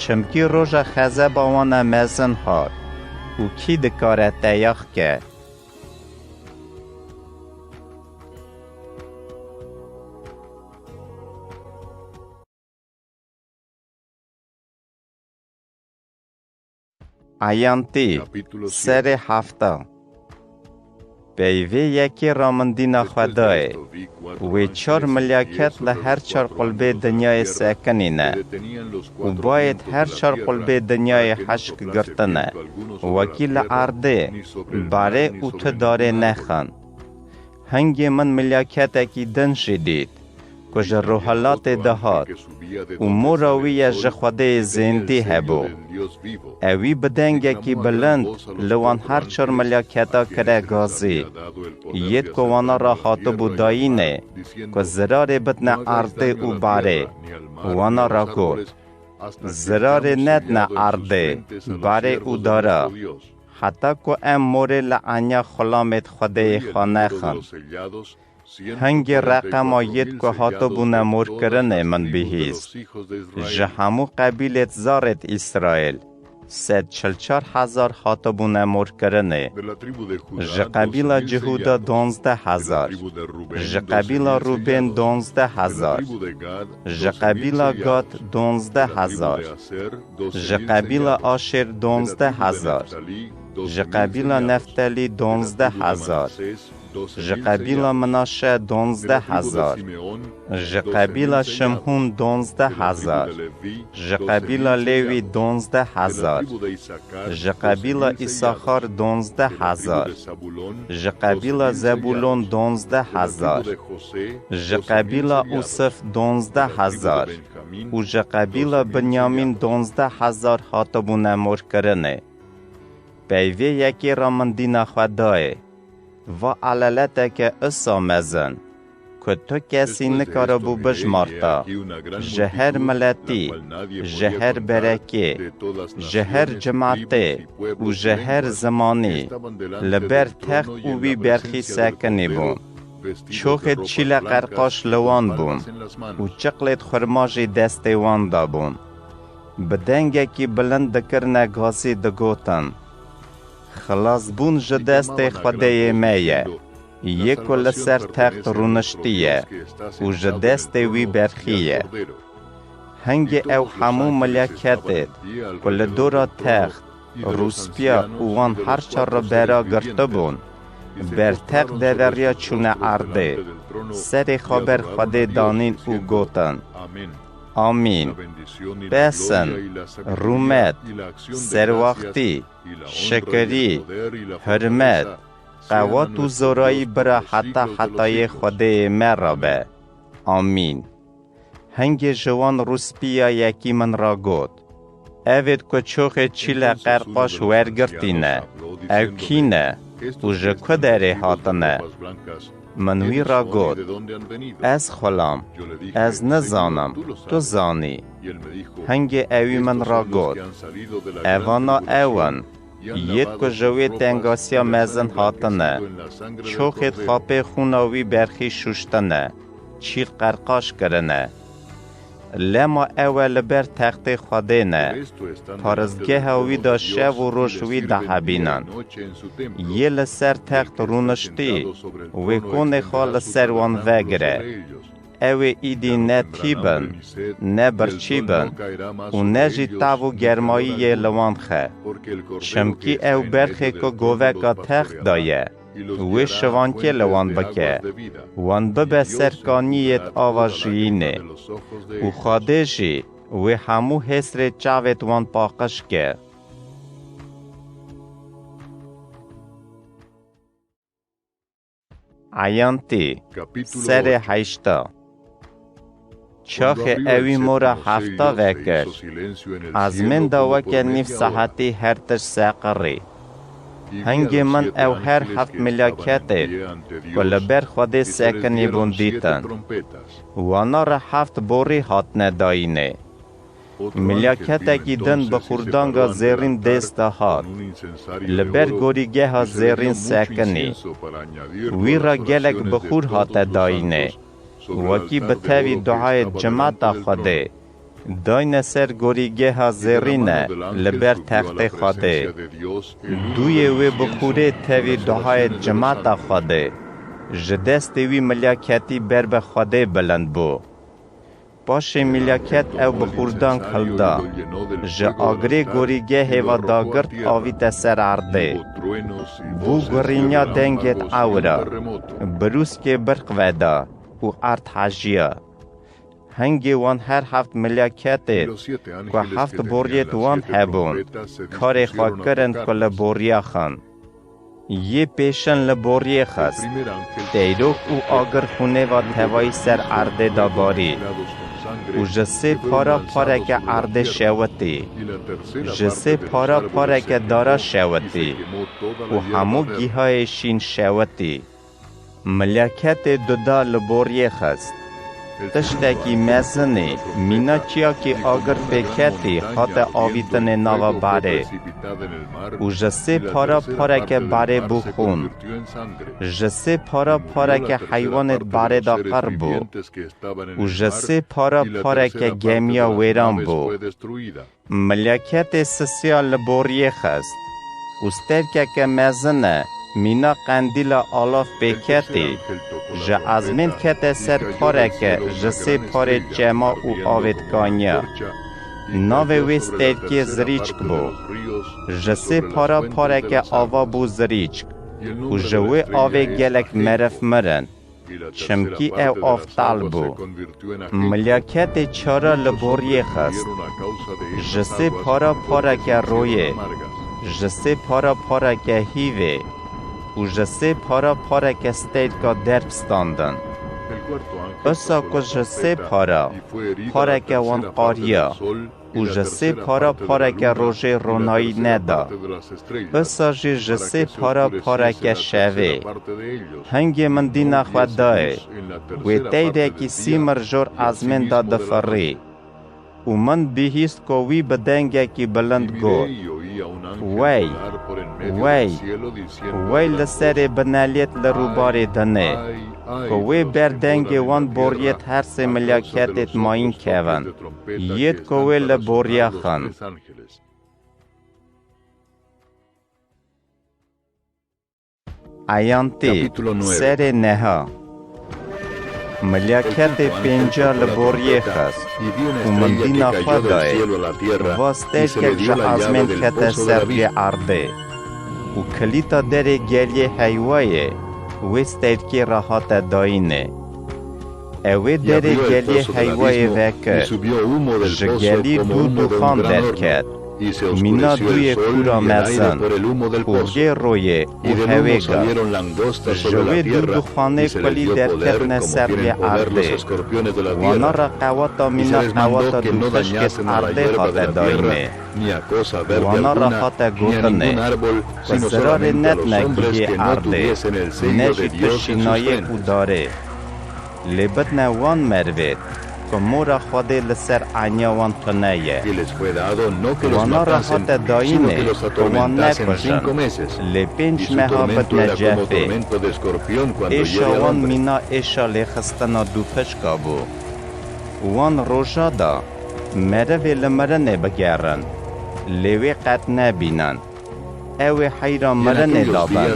Çimkî roja xezeba wan e mezin hat û kî dikare te yax ke? Eyantî, serê hefta. Peyvê yekê ra min dîna Xwedayê. Wê çar milyaket li her çar qulbê dinyayê sekinîne û bayêt her çar qulbê dinyayê heşk girtine, wekî li erdê berê û tu darê nexin. Hingê min milyaketekî din jî dît, ku ji rojhilatê dihat û mora wî ye ji Xwedêyê zêndî hebû. Ewî bi dengekî bilind li wan her çar milyaketa kire gazî, yêt ku wana re hatibû dayînê, ku zirarê bidne erdê û berê. Wana re got, Zirarê nedne erdê, berê û dara, heta ku em morê li enya xulamêt Xwedêyê xwe nexin. Hingê reqema yêt ku hatibûne morkirinê min bihîst. Ji hemû qebîlêt zarêt Îsraîl, sed çil çar hezar hatibûne morkirinê. Ji qebîla Cihûda donzdeh hezar. Ji qebîla Rûbên donzdeh hezar. Ji qebîla Gad donzdeh hezar. Ji qebîla Aşêr donzdeh hezar. Ji qebîla Neftelî donzdeh hezar. Ji qebîla Minaşe donzdeh hezar. Ji qebîla Şimhûn donzdeh hezar. Ji qebîla Lêwî donzdeh hezar. Ji qebîla Îsaxar donzdeh hezar. Ji qebîla Zebûlon donzdeh hezar. Ji qebîla Ûsif donzdeh hezar. Û ji qebîla Binyamîn donzdeh hezar hatibûne morkirinê. Peyvê yekê re min dîna Xwedayê. Va elaleteke isa mezin, ku tu kesî nikaribû bijmarta, ji her miletî, ji her berekê, ji her cimatê û ji her zimanî li ber text û wî berxî sekinî bûn. Çoxê çîle qerqaş li wan bûn û çiqlêt xurma jî destê wan de bûn. Bi dengekî bilind dikirine gazî digotin, Xilasbûn ji destê Xwedêyê me ye, yê ku li ser text rûniştiye û ji destê wî berxiye. Hingê ew hemû milyaketêt ku li dora text, rûspiyar û wan her çar re bera girtibûn, ber text deveriya çûne erdê, serê xwe ber Xwedê danîn û gotin, Amîn. Bes in, rûmet, serwaxtî, şikirî, hurmet, qewat û zorayî bira heta hetayê Xwedêyê me re be. Amîn. Hingê ji wan rûspîya yekî min ra got, Evêt ku çoxê çîle qerqaş wergirtî ne. Ew kî ne û ji ku derê hatine? Min wî ra got, Ez xulam, ez nizanim, tu zanî. Hingê ewî min ra got, Evana ew in, yêd ku ji wê tengasiya mezin hatine, çoxêd xapê xûna wî berxî şûştine, çîl qerqaş kirine. Lema ew e li ber textê Xwedê ne. Paristgeha wî de şev û roj wî dihebînin. Yê li ser text rûniştî, wê konê xwe li ser wan vegire. Ew ê îdî ne tî bin, ne birçî bin û ne jî tav û germayî yê li wan xe. Çimkî ew berxê ku goveka text de ye, wê şivankê li wan bike, wan bibe ser kaniyêd ava jiyînê û Xwedê jî wê hemû hêsrê çavêd wan paqij ke. Eyantî, serê heşta. Çaxê ewî mora hefta vekir, ezmên de weke nîv sahetî her tişt seqirî. Hingê min ew her heft milaketê ku li ber Xwedê sekinî bûn dîtin. Wana re heft borî hatine dayînê. Milaketekî din bi xûrdanga zêrîn dêst de hat. Li ber gorîgeha zêrîn sekinî. Wî re gelek bixûr hate dayînê. Wekî bi tevî duayê cimata Xwedê. Dayne ser gorîgeha zêrîne li ber textê Xwedê. Dûyê wê bixûrê tevî duayê cimata Xwedê. Ji destê wî milaketî ber bi Xwedê bilind bû. Paşê milaket ew bi xûrdang hilda. Ji agirê gorîgehê ve dagirt avîte ser erdê. Bû gurînya dengêt ewra. Birûskê birq veda û erd hejiya. Hingê wan her heft milaketê ku heft boriyêt wan hebûn, karê xwe kirin ku li boriya xin. Yê pêşin li boriyê xist. Teyrok û agir xûnê ve tevayî ser erdê de barî. Û ji sê para pareke erdê şewitî. Ji sê para pareke dara şewitî. Û hemû gîhayê şîn şewitî. Milaketê duda li boriyê xist. Tiştekî mezinî, mîna çiyakî agir pêketî, hate avîtinê nava barê. Û ji sê para pareke barê bû xûn. Ji sê para pareke heywanêt barê de qir bû. Û ji sê para pareke gemiya wêran bû. Milaketê sisiya li boriyê xist û sterkeke mezine mîna qendîla alav pêketî, ji ezmên kete ser pareke ji sê parê çema û avêt kaniya. Navê wê sterkê Zirîçk bû. Ji sê para pareke ava bû Zirîçk û ji wê avê gelek meriv mirin. Çimkî ew av tal bû. Milyaketê çara li boriyê xist. Ji sê para pareke royê, ji sê para pareke hîvê û ji sê para pareke stêrka derb standin. Usa ku ji sê para pareke wan qariya, û ji sê para pareke rojê ronayî neda. Usa jî ji sê para pareke şevê. Hingê min dîna xwe dayê, wê teyrekî sîmir jor ezmên de difirî. Û min bihîst ku wî bi dengekî bilind got, Wey, wey, wey li serê bineliyêt li rûbarê dinê, ku wê ber dengê wan boriyêt her sê milyaketêt mayîn kevin. Yêt ku wê li boriya xin. Eyantî, serê neha. Milyaketê pênca li boriyê xist û min dîna xwe dayê. Va stêrkek ji ezmên kete ser rûyê erdê û kilîta derê geliyê heywa yê wê stêrkê re hate dayînê. Ew ê derê geliyê heyvayê vekir. Ji gelî dû dûxan derket. Mîna dûyê kûra mezin, hûrgê royê û hewê got. Ji wê dû dûxanê kulî derketine ser riyê erdê. Wana re qewata mîna qewata dûpişkêt erdê hate dayînê. Wana re hate gotinê, ku zirarê nedine gihê erdê, ne jî tişt şînayê û darê. Lê bidine wan merivêt, ku mora Xwedê li ser eniya wan tune ye. Wana re hate dayînê, ku wan nekujin. Lê pênc meha bidine cefê. Êşa wan mîna êşa lêxistina dûpişka bû. Wan roja da, merivê li mirinê bigerin, lê wê qet nebînin. Ew ê heyra mirinê da bin,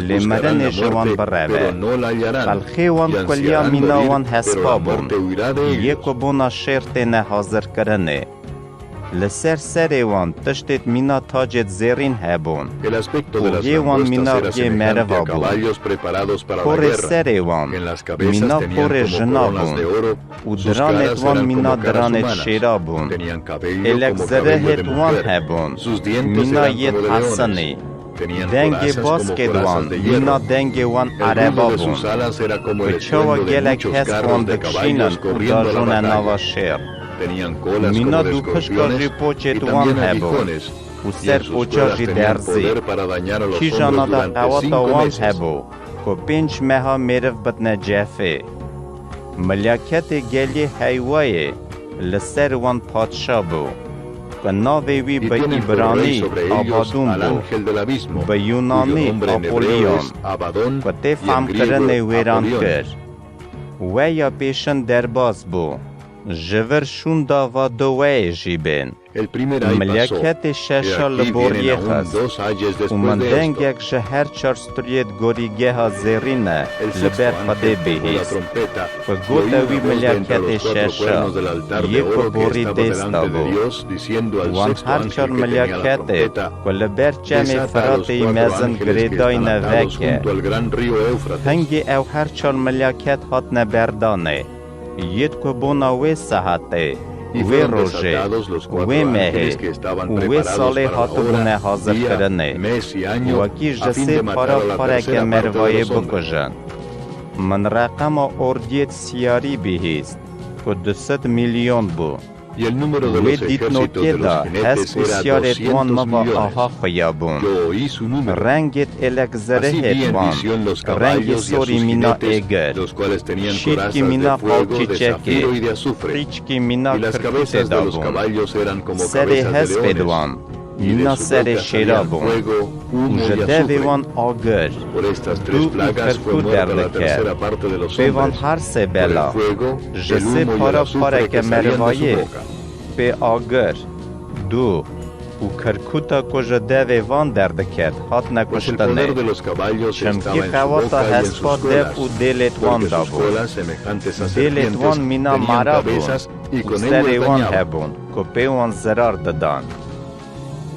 lê mirinê ji wan bireve. Qelxê wan kuliya mîna wan hespa bûn, yê ku bona şêr têne hazirkirinê. Li ser serê wan tiştêt mîna tacêt zêrîn hebûn. Û hê wan mîna riyê meriva bûn. Porê serê wan mîna porê jina bûn. Û diranêt wan mîna diranêt şêra bûn. Êlek zirihêt wan hebûn, mîna yêt hesinî. Dengê baskêt wan mîna dengê wan ereba bûn. Bi çawa gelek kes wan dikişînin û dajone nava şêr. Mîna dûpişka jî poçêt wan hebûn û ser poça jî derzî. Kîjana da qewata wan hebû, ku pênc meha mêriv bidine cefê. Milyaketê geliyê heywayê li ser wan padşa bû. Ku navê wî bi îbranî Abadûn bû, bi yûnanî Apolyon, ku tê fehmkirinê wêran kir. Weya pêşin derbas bû, ji vir şûnda va do weyê jî bên. Milyaketê şeşa li boriyê xist û min dengek ji her çar struyêt gorîgeha zêrîne li ber Xwedê bihîst. Ku gote wî milyaketê şeşa yê ku borî dêsta bû. Wan her çar milyaketê ku li ber çemê Firatê yî mezin girêdayne veke. Hingê ew her çar milyaket hatine berdanê. Yêt ku bona wê saetê, wê rojê, wê mehê û wê salê hatibûne hazirkirinê, wekî ji sê para pareke merivayê bikujin. Min reqema ordiyêt siyarî bihîst, ku du sed milyon bû. Wê dîtnokê de hesp û siyarêt wan miva aha xuya bûn. Rengêt êlek zirihêt wan, rengê sorî mîna êgir, şîrkî mîna qalçîçekê, qîçkî mîna kirkûtê de bûn. Serê hespêt wan mîna serê şêra bûn û ji devê wan agir, dû û kirkût derdikir. Pê van her sê bela, ji sê para pareke merivayê, pê agir, dû û kirkûta ku ji devê van derdiket, hatine kuştinê. Çimkî qewata hespa dev û dêlêt wan de bû. Dêlêt wan mîna mara bûn û serê wan hebûn ku pê wan zirar didan.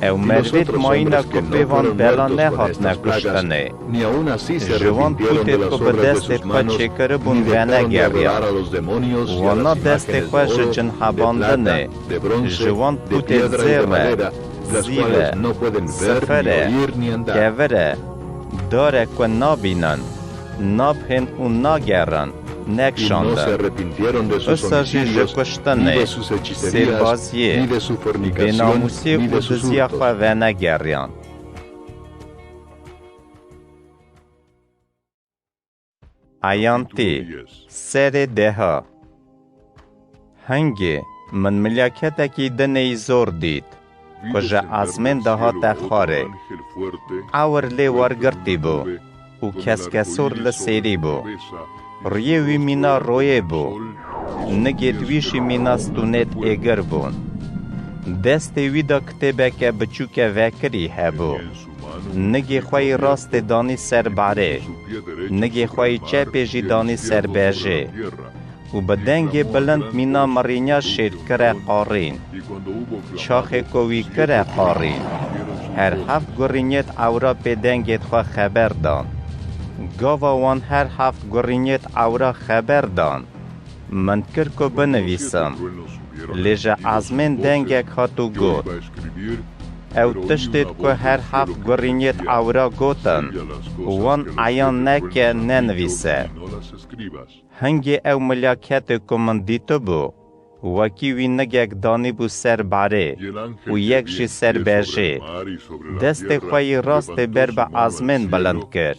Ew merivêt mayîna ku pê van bela nehatine kuştinê. Ji wan pûtêt ku bi destêt xwe çêkiribûn venegeriyan. Wana destê xwe ji cinhebandinê, ji wan pûtêt zêr e, zîv e, sifir e, kevir e, dar e ku nabînin, nabihên û nagerin, nekşandin. Usa jî ji kuştinê, sêrbaziyê, bênamûsiyê û diziya xwe venegeriyan. Eyantî, serê deha. Hingê min milyaketekî dinê yî zor dît, ku ji ezmên dihate xwarê. Ewir lê wergirtî bû û keskesor li sêrî bû. Riyê wî mîna royê bû. Nigêt wî jî mîna stûnêt êgir bûn. Destê wî de kitêbeke biçûke vekirî hebû. Nigê xwe yî rastê danî ser barê, nigê xwe yî çepê jî danî ser bejê û bi dengê bilind mîna mirînya şêrkire qarîn. Çaxê ku wî kire qarîn, her heft gurînêt ewra pê dengêt xwe xeber dan. Gava wan her heft gurînêt ewra xeber dan, Min kir ku binivîsim, lê ji ezmên dengek hat û got, Ew tiştêd ku her heft gurîniyêt ewra gotin, wan eyan neke, nenivîse. Hingê ew milyaketê ku min dîtibû, wekî wî nigek danîbû ser barê û yek jî ser bejê. Destê xwe yî rastê ber bi ezmên bilind kir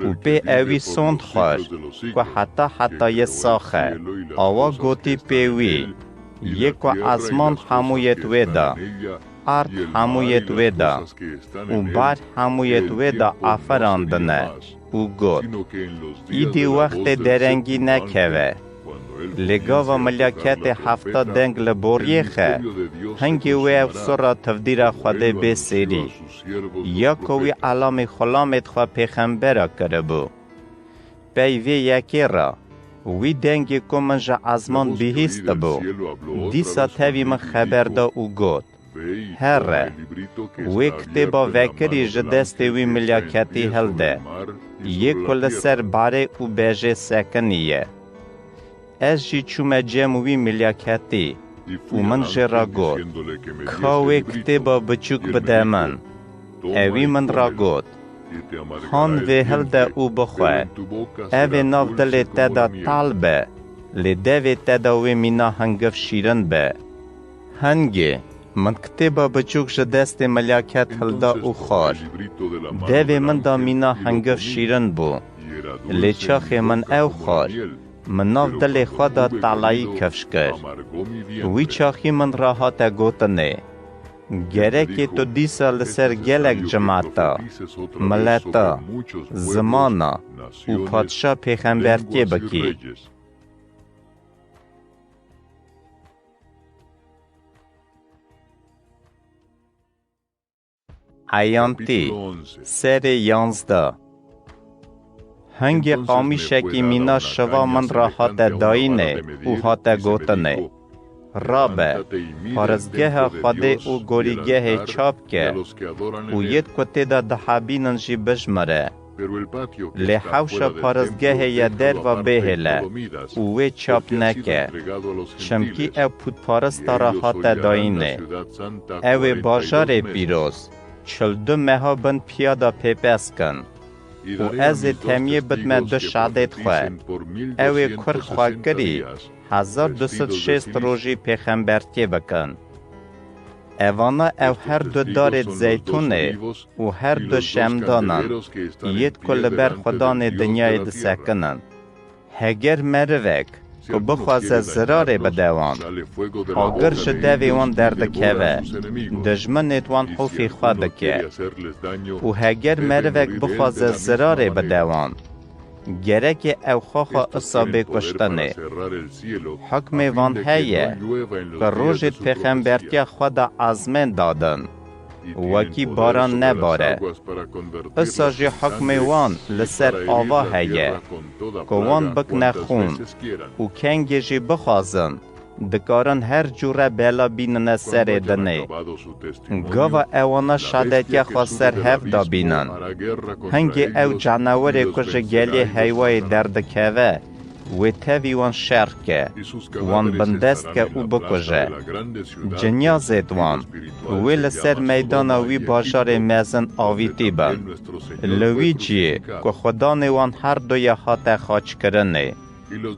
û pê ewî sond xwar ku heta hetayê sax e. Awa gotî pê wî, Yê ku ezman hemû yêt wê de, erd hemû yêt wê de û bar hemû yêt wê de aferandine û got, Îdî wextê derengî nekeve. Lê gava milyaketê hefta deng li boriyê xe, hingê wê ew sura tivdîra Xwedê bê sêrî, ya ku wî elamî xulamêt xwe pêxembera kiribû. Pey vê yekê re, wî dengê ku min ji ezman bihîstibû, dîsa tevî min xeber da û got, Here, wê kitêba vekirî ji destê wî milyaketî hilde, yê ku li ser barê û bejê sekiniye. Ez jî çûme cem wî milyaketî û min jê re got, Ka wê kitêba biçûk bide min. Ewî min re got, Han vê hilde û bixwe. Ev ê nav dilê te de tal be, lê devê te de wê mîna hingiv şîrin be. Hingê min kitêba biçûk ji destê milyaket hilda û xwar. Devê min de mîna hingiv şîrin bû. Lê çaxê min ew xwar, min nav dilê xwe de talayî kifş kir. Wî çaxî min re hate gotinê, Gerekê tu dîsa li ser gelek cimata, mileta, zimana û padşa pêxembertiyê bikî. Eyantî, serê yanzdeh. Hingê qamîşekî mîna şiva min re hate dayînê û hate gotinê, Rabe, paristgeha Xwedê û gorîgehê çap ke û yêt ku tê de dihebînin jî bijmire. Lê hewşa paristgehê ye derva bêhêle û wê çap neke, çimkî ew pûtparista re hate dayînê. Ew ê bajarê pîroz çil du meha bin piya de pêpes kin. Û ez ê temiyê bidme du şadêt xwe. Ew ê kur xwekirî hezar du sed şêst rojî pêxembertiyê bikin. Evana ew her du darêt zeytûnê û her du şemdan in, yêt ku li ber xudanê dinyayê disekinin. Heger merivek ku bixwaze zirarê bide wan, agir ji devê wan derdikeve, dijminêt wan hofî xwe dike. Û heger merivek bixwaze zirarê bide wan, gerekê ew xwexa isa bê kuştinê. Hukmê van heye ku rojêt pêxembertiya xwe de ezmên dadin, wekî baran nebare. Isa jî hukmê wan li ser ava heye, ku wan bikne xûn û kengê jî bixwazin, dikarin her cûre bela bînine serê dinê. Gava ewana şadetiya xwe ser hev dabînin. Hingê ew canawerê ku ji gelê heyvayê derdikeve, wê tevî wan şer ke, wan bindest ke û bikuje. Cinyazêt wan, wê li ser meydana wî bajarê mezin avîtî bin. Li wî ciyê ku xudanê wan her du ya hate xaçkirinê,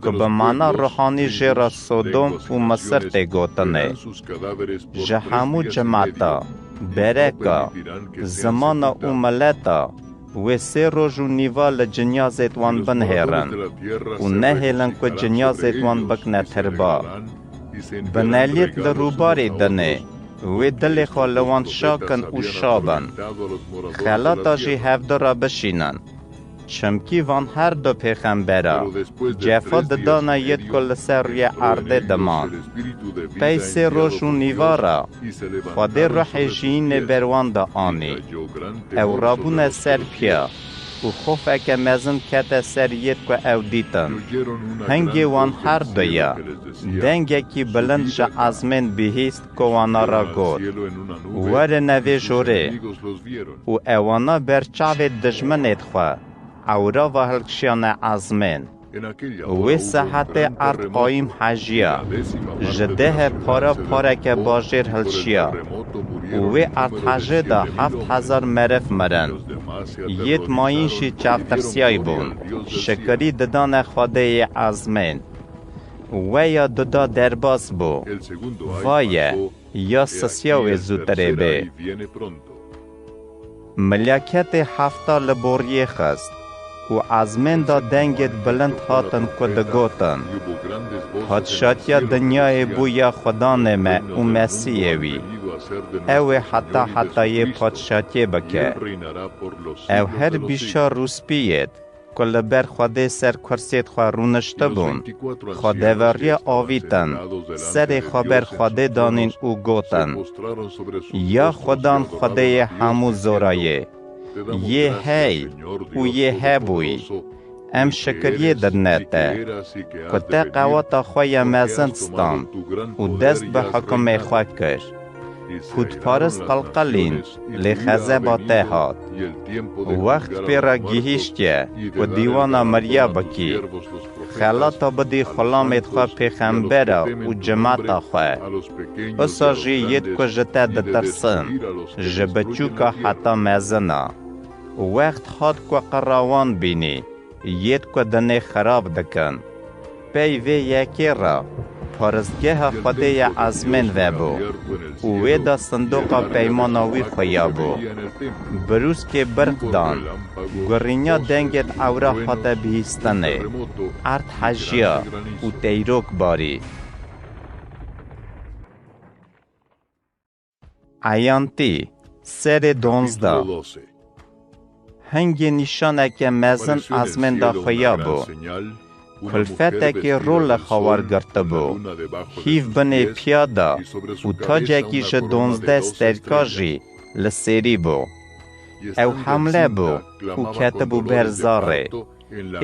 ku bi mana ruhanî jê re Sodom û Misir tê gotinê. Ji hemû cimeta, bereka, zimana û mileta wê sê roj û nîva li cinyazêt wan binihêrin û nehêlin ku cinyazêt wan bikne tirba. Bineliyêt li rûbarê dinê, wê dilê xwe li wan şa kin û şa bin. Xelata jî hevdu re bişînin. Çimkî van her du pêxembera cefa didane yêt ku li ser rûyê erdê diman. Pey sê roj û nîva re Xwedê ruhê jiyînê ber wan de anî. Ew rabûne ser piya û xofeke mezin kete ser yêt ku ew dîtin. Hingê wan her du ya dengekî bilind ji ezmên bihîst ku wana re got, Werine vê jorê. Û ewana ber çavê dijminêt xwe ewra ve hilkişiyane ezmên. Wê saetê erd qayîm hejiya. Ji dehê para pareke bajêr hilşiya. Û wê erdhejê de heft hezar meriv mirin. Yêt mayîn jî çavtirsiyayî bûn. Şikirî didane Xwedê yê ezmên. We ya duda derbas bû. Va ye, ya sisiya wê zûtirê bê. Milaketê hefta li boriyê xist û ezmên de dengêt bilind hatin ku digotin: Padşatiya dinyayê bû ya Xudanê me û Mesîhê wî. Ew ê heta hetayê padşatiyê bike. Ew her bîşa rûspiyêt ku li ber Xwedê ser kursiyêt xwe rûniştibûn, xwe deveriya avîtin, serê xwe ber Xwedê danîn û gotin: Ya Xudan Xwedêyê hemû zorayê, yê hey û yê hebûyî, em şikiriyê didine te, ku te qewata xwe ya mezin stand û dest bi hukimê xwe kir. Pûtparist qelqelîn, lê xezeba te hat. Wext pê re gihîştiye ku dîwana miriya bikî. Xelata bidî xulamêt xwe pêxembera û cimata xwe. Usa jî yêt ku ji te ditirsin, ji biçûka heta mezina. Wext hat ku qira wan bînî, yêt ku dinê xirab dikin. Pey vê yekê re paristgeha Xwedê ya ezmên vebû û wê de sindoqa peymana wî xuyabû. Birûskê birq dan, gurîniya dengêt ewra hate bihîstinê, erd hejiya û teyrok barî. Eyantî, serê donzdeh. Hingê nîşaneke mezin ezmên de xuya bû. Kulfetekê rû li xwe wergirtibû. Hîv binê piya da û tacekî ji donzdeh sterka jî li sêrî bû. Ew hemle bû û ketibû ber zarê.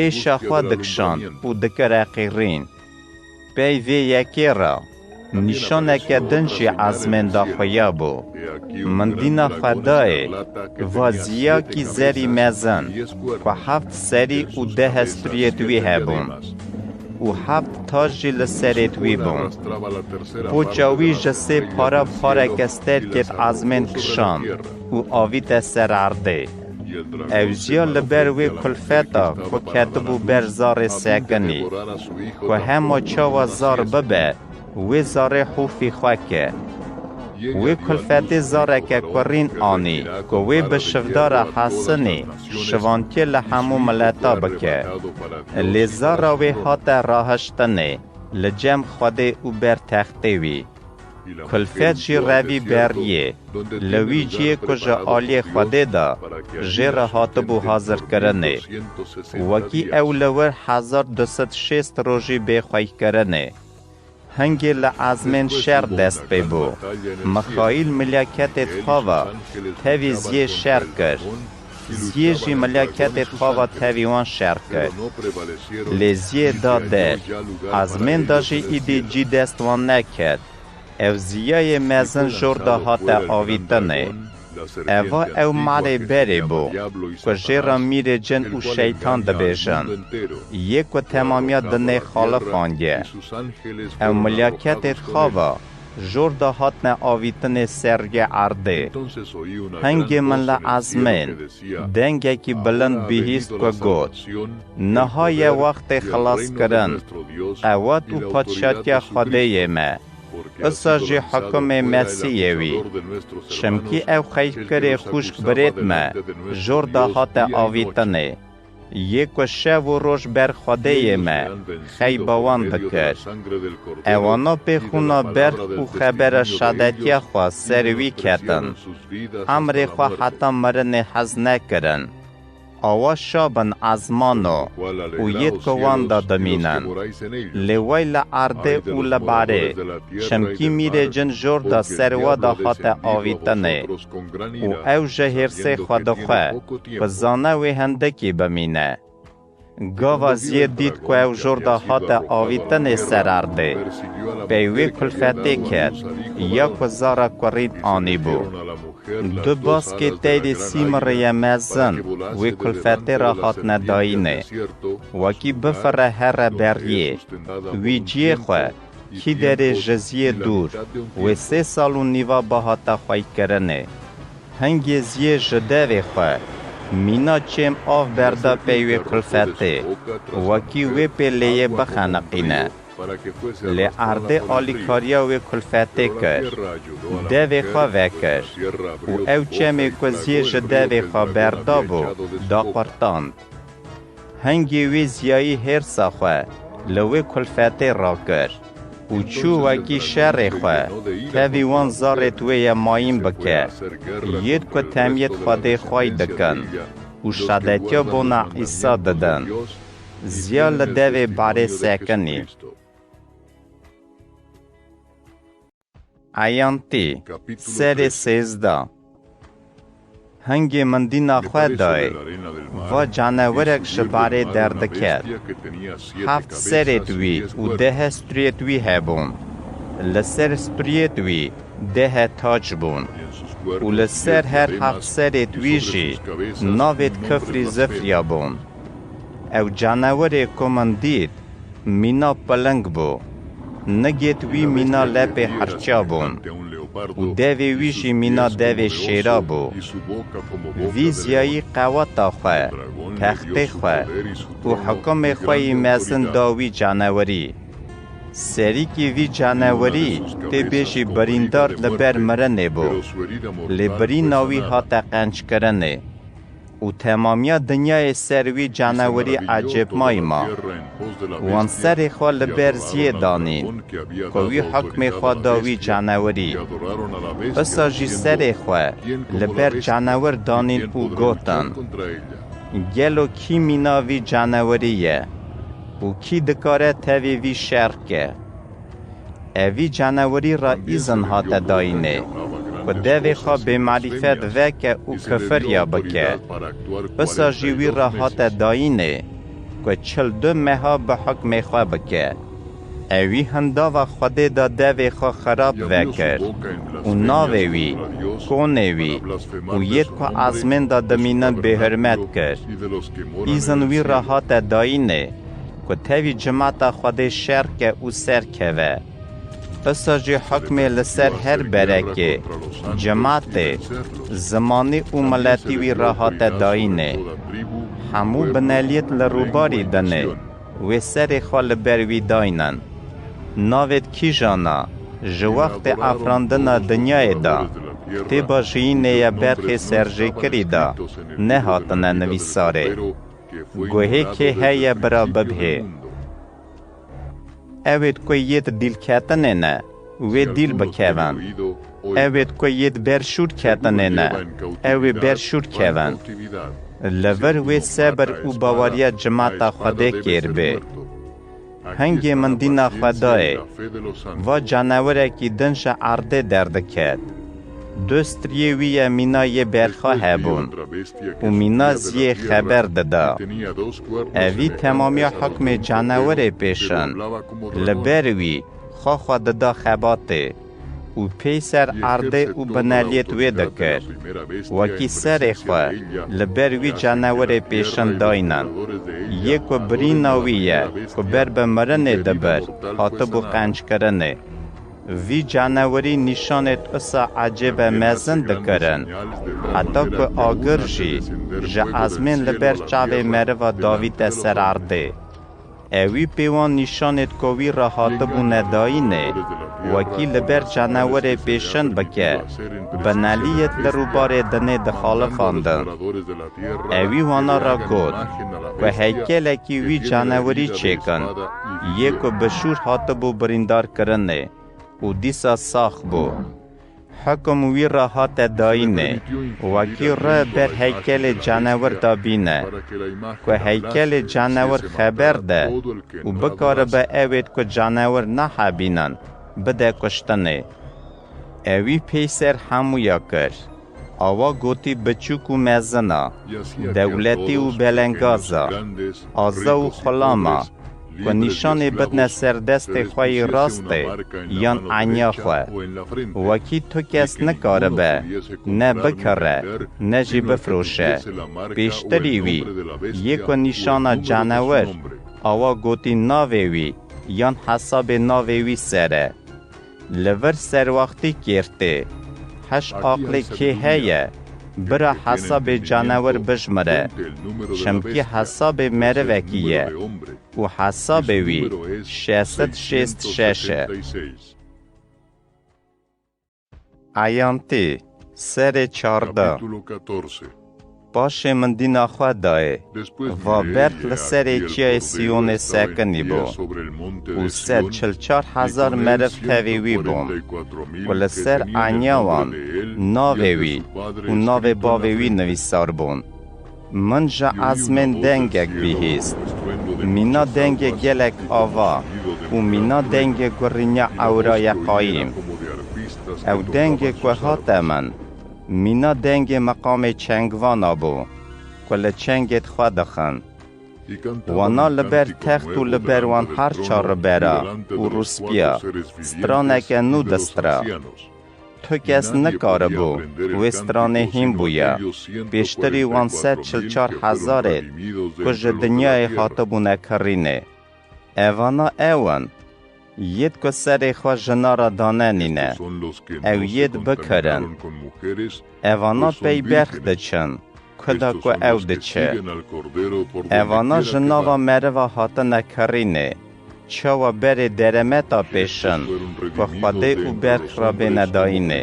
Êşa xwe dikişand û dikire qîrîn. Pey vê yekê re nîşaneke din jî ezmên daxuya bû. Min dîna xwe dayê, va ziyakî zerî mezin, ku heft serî û deh striyêt wî hebûn û heft tac jî li serêt wî bûn. Poça wî ji sê para pareke sterkêt ezmên kişand û avîte ser erdê. Ew ziya li ber wê kulfeta ku ketibû ber zarê sekinî, ku hema çawa zar bibe, wê zarê hûfî xwe ke. Wê kulfetê zareke kurîn anî, ku wê bi şivdara hesinî şivantiye li hemû mileta bike. Lê zara wê hate rahiştinê li cem Xwedê û ber textê wî. Kulfet jî revî beriyê, li wî ciyê ku ji aliyê Xwedê de jê re hatibû hazirkirinê. Wekî ew li wir hezar du sed şêst rojî bê xweykirinê. Hingê li ezmên şer dest pê bû. Mixaîl milaketê xwe ve tevî ziyê şer kir. Ziyê jî milaketê xwe ve tevî wan şer kir. Lê ziyê da der. Ezmên da jî îdî cî dest wan neket. Ew ziyayê mezin jor da hate avîtinê. Eva ew malê berê bû, ku jê re mîrê cin û şeytan dibêjin, yê ku temamiya dinê xaliqandiye. Ew milaketê xwe ve jor da hatine avîtinê ser rûyê erdê. Hingê min li ezmên dengekî bilind bihîst ku got: Niha ye wextê xilaskirin, qewat û padşatiya Xwedêyê me. Usa jî hukimê Mesîhê wî. Çimkî ew xeylkirê xûşk birêt me, jor da hate avîtinê. Yê ku şev û roj ber Xwedêyê me xeyba wan dikir. Ewana pê xûna berx û xebera şadetiya xwe ser wî ketin. Emrê xwe heta mirinê hez nekirin. Awa şa bin ezmano û yêt ku wan da dimînin. Lê wey li erdê û li berê, çimkî mîrê cin jor da ser wa da hate avîtinê û ew ji hêrsê xwe dixwe ku zane wê hindikî bimîne. Gava ziyê dît ku ew jor de hate avîtinê ser erdê, pey wê kulfetê ket, ya ku zara kurîn anîbû. Du baskê teydê sîmirê ye mezin wê kulfetê re hatine dayînê. Wekî bifire here beriyê. Wî ciyê xwe, kî derê ji ziyê dûr, wê sê sal û nîva bihata xweykirinê. Hingê ziyê ji devê xwe, mîna çêm av berda pey wê kulfetê, wekî wê pê lêyê bixeniqîne. Lê erdê alîkariya wê kulfetê kir, devê xwe vekir û ew çemê ku ziyê ji devê xwe berdabû, daqurtand. Hingê wê ziyayî hêrsa xwe li wê kulfetê rakir û çû wekî şerê xwe tevî wan zarêt wê ye mayîn bike, yêd ku temiyêd Xwedê xway dikin û şadetiya bona Îsa didin. Ziya li devê barê sekinî. Eyantî, serê sêzdeh. Hingê min dîna xwe dayê, va canewerek ji barê derdiket. Heft serêt wî û deh striyêt wî hebûn. Li ser striyêt wî deh tac bûn û li ser her heft serêt wî jî navêt kifrî zifriya bûn. Ew canewerê ku min dît, mîna piling bû. Nigêt wî mîna lepê herça bûn û devê wî jî mîna devê şêra bû. Vî ziyayî qeweta xwe, textê xwe û hikumê xwe yî mezin da wî canewerî. Serîkî vî canewerî tê bêjî birîndar li ber mirinê bû, lê birîna wî hate qenckirinê. Û temamiya dinyayê ser wî canewerî ecêbmayî ma. Wan serê xwe li ber ziyê danîn, ku wî hukmê xwe da wî canewerî. Wisa jî serê xwe li ber canewer danîn û gotin, Gelo kî mîna vî canewerî ye û kî dikare tevî vî şer ke? Evî canewerî re îzin hate dayînê, ku devê xwe bêmarîfet veke û kifiriya bike. Wisa jî wî re hate dayînê, ku çil du meha bi hukmê xwe bike. Ewî hindava Xwedê de devê xwe xirab vekir û navê wî, konê wî û yêd ku ezmên de dimînin bêhurmet kir. Îzin wî re hate dayînê, ku tevî cimata Xwedê şer ke û serkeve. Wisa jî hukmê li ser her berekê, cimatê, zimanî û miletî wî re hate dayînê. Hemû bineliyêt li rûbarî dinê, wê serê xwe li ber wî daynin. Navêt kîjana, ji wextê afirandina dinyayê de, kitêba jiyînê ye berxê serjêkirî de, nehatine nivîsarê. Guhê kê heye bira bibhê. Ewêd ku yêd dîlketinê ne, wê dîl bikevin. Ewêd ku yêd ber şûr ketinê ne, ewê ber şûr kevin. Li vir wê sebir û baweriya cimata Xwedê kêr bê. Hingê min dîna xwe dayê, va canewerekî din ji erdê derdiket. Du striyê wî ye mîna yê berxa hebûn û mîna ziyê xeber dida. Evî temamiya hukmê canewerê pêşin, li ber wî xwe xwe dida xebatê û peyser erdê û bineliyêt wê dikir. Wekî serê xwe li ber wî canewerê pêşin daynin. Yê ku birîna wî ye, ku ber bi mirinê dibir, hatibû qenckirinê. Vî canewerî nîşanêt wisa ecêbe mezin dikirin, heta ku agir jî ji ezmên li ber çavê meriva davîte ser erdê. Ewî pê wan nîşanêt ku wî re hatibûne dayînê, wekî li ber canewerê pêşin bike, bineliyêt li rûbarê dinê dixalifandin. Ewî wana re got, ku heykelekî wî canewerî çêkin, yê ku bi şûr hatibû birîndarkirinê û dîsa sax bû. Hukum wî re hate dayînê, wekî re ber heykelê canewir de bîne, ku heykelê canewir xeber de û bikaribe ewêd ku canewir nahebînin, bide kuştinê. Ewî peyser hemûya kir. Awa gotî biçûk û mezina, dewletî û belengaza, aza û xulama, ku nîşanê bidne ser destê xwe yê rastê yan enya xwe. Wekî tu kes nikaribe ne bikire, ne jî bifroşe. Pêştirî wî, yê ku nîşana canewir, awa gotî navê wî yan hesabê navê wî ser e. Li vir serwaxtî kêr tê. Heş aqlê kê heye, bira hesabê canewir bijmire. Çimkî hesabê merivekî ye û hesabê wî şeş sed şêst şeş e. Eyantî, serê çardeh. Paşê min dîna xwe dayê. Va berx li serê çiyayê Siyonê sekinî bû û sed çil çar hezar meriv tevî wî bûn, ku li ser enya wan navê wî û navê bavê wî nivîsar bûn. Min ji ezmên dengek bihîst. Mîna dengê gelek ava û mîna dengê gurînya ewra ye qayîm. Ew dengê ku hate min, mîna dengê meqamê çengvana bû, ku li çengêd xwe dixin. Wana li ber text û li ber wan her çar ribera û rûspiya straneke nû distira. Tu kes nikaribû wê stranê hîn bûya, pêştirî wan sed çil çar hezarêd ku ji dinyayê hatibûne kirînê. Evana ew in, yêd ku serê xwe jina re danenîne, ew yêd bikirin. Evana pey berx diçin, kuda ku ew diçe. Evana ji nava meriva hatine kirînê, çawa berê deremeta pêşin, ku Xwedê û berx re bêne dayînê.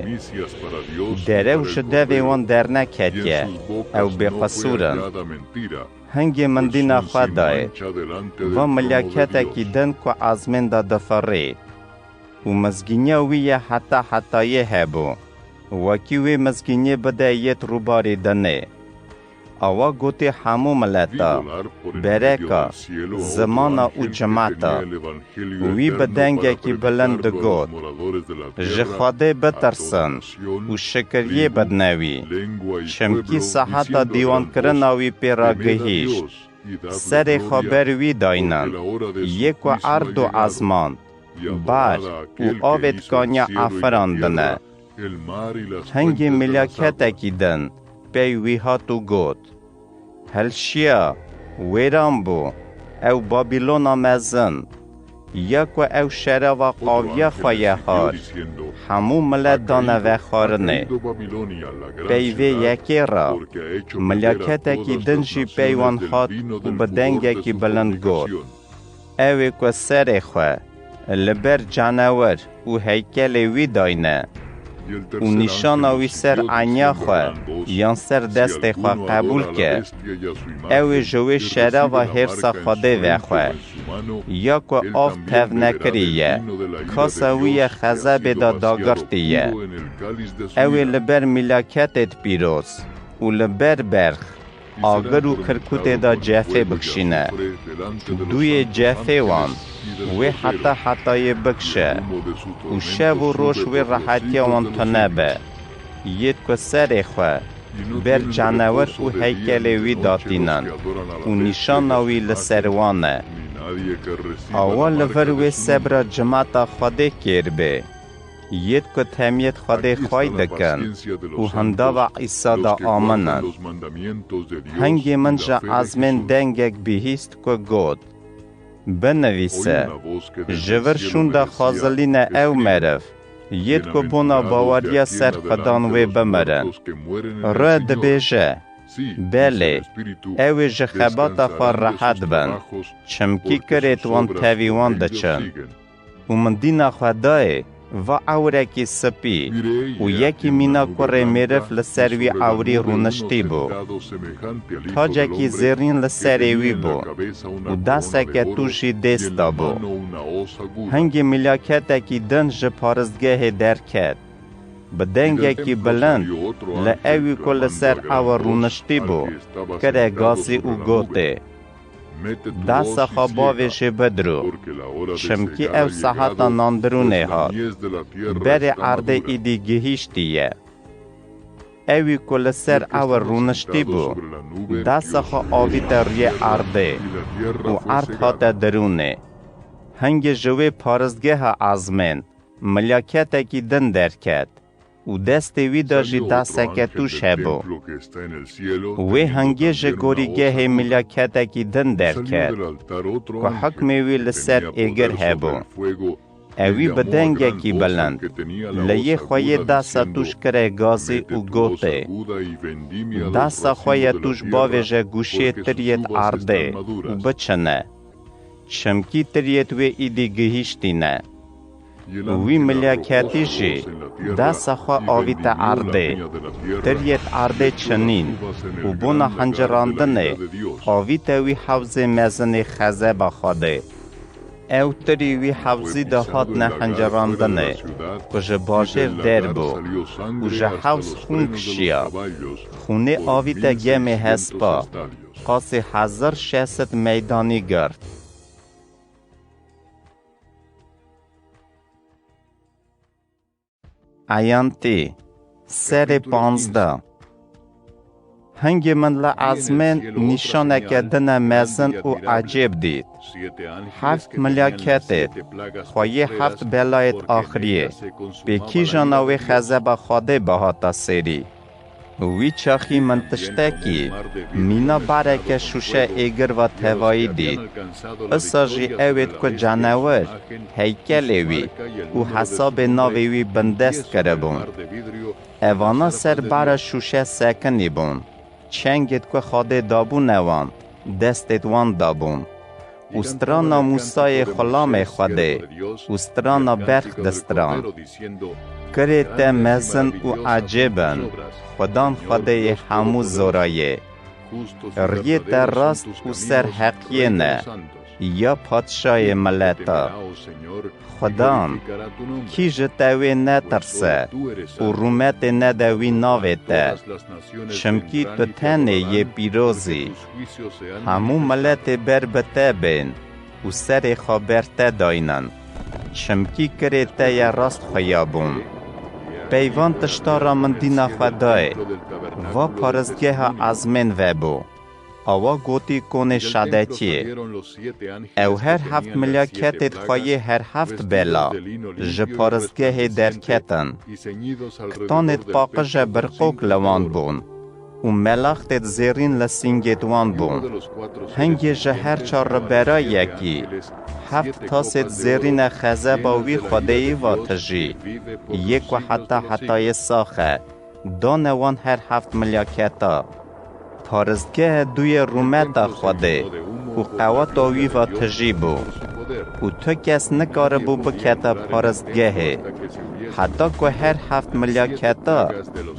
Derew ji devê wan derneketiye, ew bêqisûr in. Hingê min dîna xwe dayê. Va milyaketekî din ku ezmên de difirî û mizgîniya wî ye heta hetayê hebû. Wekî wê mizgîniyê bide yêd rûbarê dinê. Awa gotê hemû mileta, bereka, zimana û cimata. Wî bi dengekî bilind digot, Ji Xwedê bitirsin û şikiriyê bidne wî, çimkî seheta dîwankirina wî pê re gihîşt. Serê xwe ber wî daynin, yê ku erd û ezman, bar û avêd kaniya efirandine. Hingê milyaketekî din pey wî hat û got, Hilşiya, wêran bû, ew Babîlona mezin, ya ku ew şerava qaviya xwe ye har, hemû milet dane vexwarinê. Pey vê yekê re, milyaketekî din jî pey wan hat û bi dengekî bilind got, Ew ê ku serê xwe li ber canewir û heykelê wî dayne û nîşana wî ser enya xwe yan ser destê xwe qebûl ke, ew ê ji wê şerava hêrsa Xwedê vexwe, ya ku av tevnekirî ye, kasa wî ye xezebê de dagirtî ye. Ew ê li ber mîlaketêd pîroz û li ber berx, agir û kirkûtê de cefê bikşîne. Dûyê cefê wan wê heta hetayê bikşe û şev û roj wê rehetiya wan tune be. Yêd ku serê xwe ber canewir û heykelê wî datînin û nîşana wî li ser wan e. Awa li vir wê sebra cimata Xwedê kêr bê. Yêd ku temiyêd Xwedê xway dikin û hindava Îsa de amin in. Hingê min ji ezmên dengek bihîst ku got, Binivîse, ji vir şûnda xwezilîne ew meriv, yêd ku bona baweriya ser Xudan wê bimirin. Ruh dibêje, Belê, ew ê ji xebata xwe rehet bin, çimkî kirêd wan tevî wan diçin. Û min dîna xwe dayê, va ewrekî spî û yekî mîna kurê mêriv li ser wî ewrî rûniştî bû. Tacekî zêrîn li serê wî bû û daseke tûj jî dêst de bû. Hingê milyaketekî din ji paristgehê derket. Bi dengekî bilind li ewî ku li ser ew rûniştî bû, kire gazî û gotê, Dasa xwe bavêje bidirû, çimkî ew seheta nandirûnê hat. Berê erdê îdî gihîştî ye. Ewî ku li ser ewir rûniştî bû, desta xwe avîte rûyê erdê û erd hate derûnê. Hingê ji wê paristgeha ezmên milyaketekî din derket û destê wî de jî deseke tûj hebû. Wê hingê ji gorîgehê milyaketekî din derket ku hikmê wî li ser êgir hebû. Ewî bi dengekî bilind li yê xwe yê desta tûj kire gazî û gotê, desta xwe ye tûj bavêje gûşê tiriyêt erdê û biçine. Çimkî tiriyêt wê îdî gihîştîne. Wî milyaketî jî desta xwe avîte erdê. Tiriyêt erdê çinîn û bona hincirandinê avîte wî hewzê mezinê xezeba Xwedê. Ew tirî wî hewzî de hatine hincirandinê ku ji bajêr der bû û ji hewz xûn kişiya. Xûnê avîte gemê hespa, qasî hezar şeş sed meydanî girt. Eyantî, serê panzdeh. Hingê min li ezmên nîşaneke dine mezin û ecêb dît. Heft milyaketêt, xweyê heft belayêt axiriyê, pê kîjana wê xezeba Xwedê bihata sêrî. Wî çaxî min tiştekî mîna bareke şûşe êgir ve tevayî dît. Isa jî ewêt ku canewir, heykelê wî û hesabê navê wî bindest kiribûn. Evana ser bara şûşe sekinî bûn. Çengêt ku Xwedê dabûne wan, destêt wan dabûn. Û strana Mûsayê xulamê Xwedê û strana berx distran. Kirê te mezin û ecêb in, Xudan Xwedêyê hemû zorayê. Riyê te rast û ser heqiyê ne, ya padşayê mileta. Xudan, kî ji te wê netirse û rûmetê nede wî navê te? Çimkî tu tenê yê pîroz î. Hemû miletê ber bi te bên û serê xwe ber te daynin. Çimkî kirê te ye rast xuya bûn. Peyvan tişta ra min dîna xwe dayê. Va paristgeha ezmên vebû. Awa gotî konê şadetiyê. Ew her heft milyaketêt xweyê her heft bela ji paristgehê derketin. Kitanêt paqije birqok li wan bûn û melaxtêt zêrîn li sîngêt wan bûn. Hingê ji her çar ribera yekî heft tasêt zêrîne xezeba wî xwedêyî va tijî, yê ku heta hetayê sax e, dane wan her heft milyaketa. Paristgehe dûyê rûmeta Xwedê û qeweta wî ve tijî bû û tu kes nikaribû bikete paristgehê, heta ku her heft milyaketa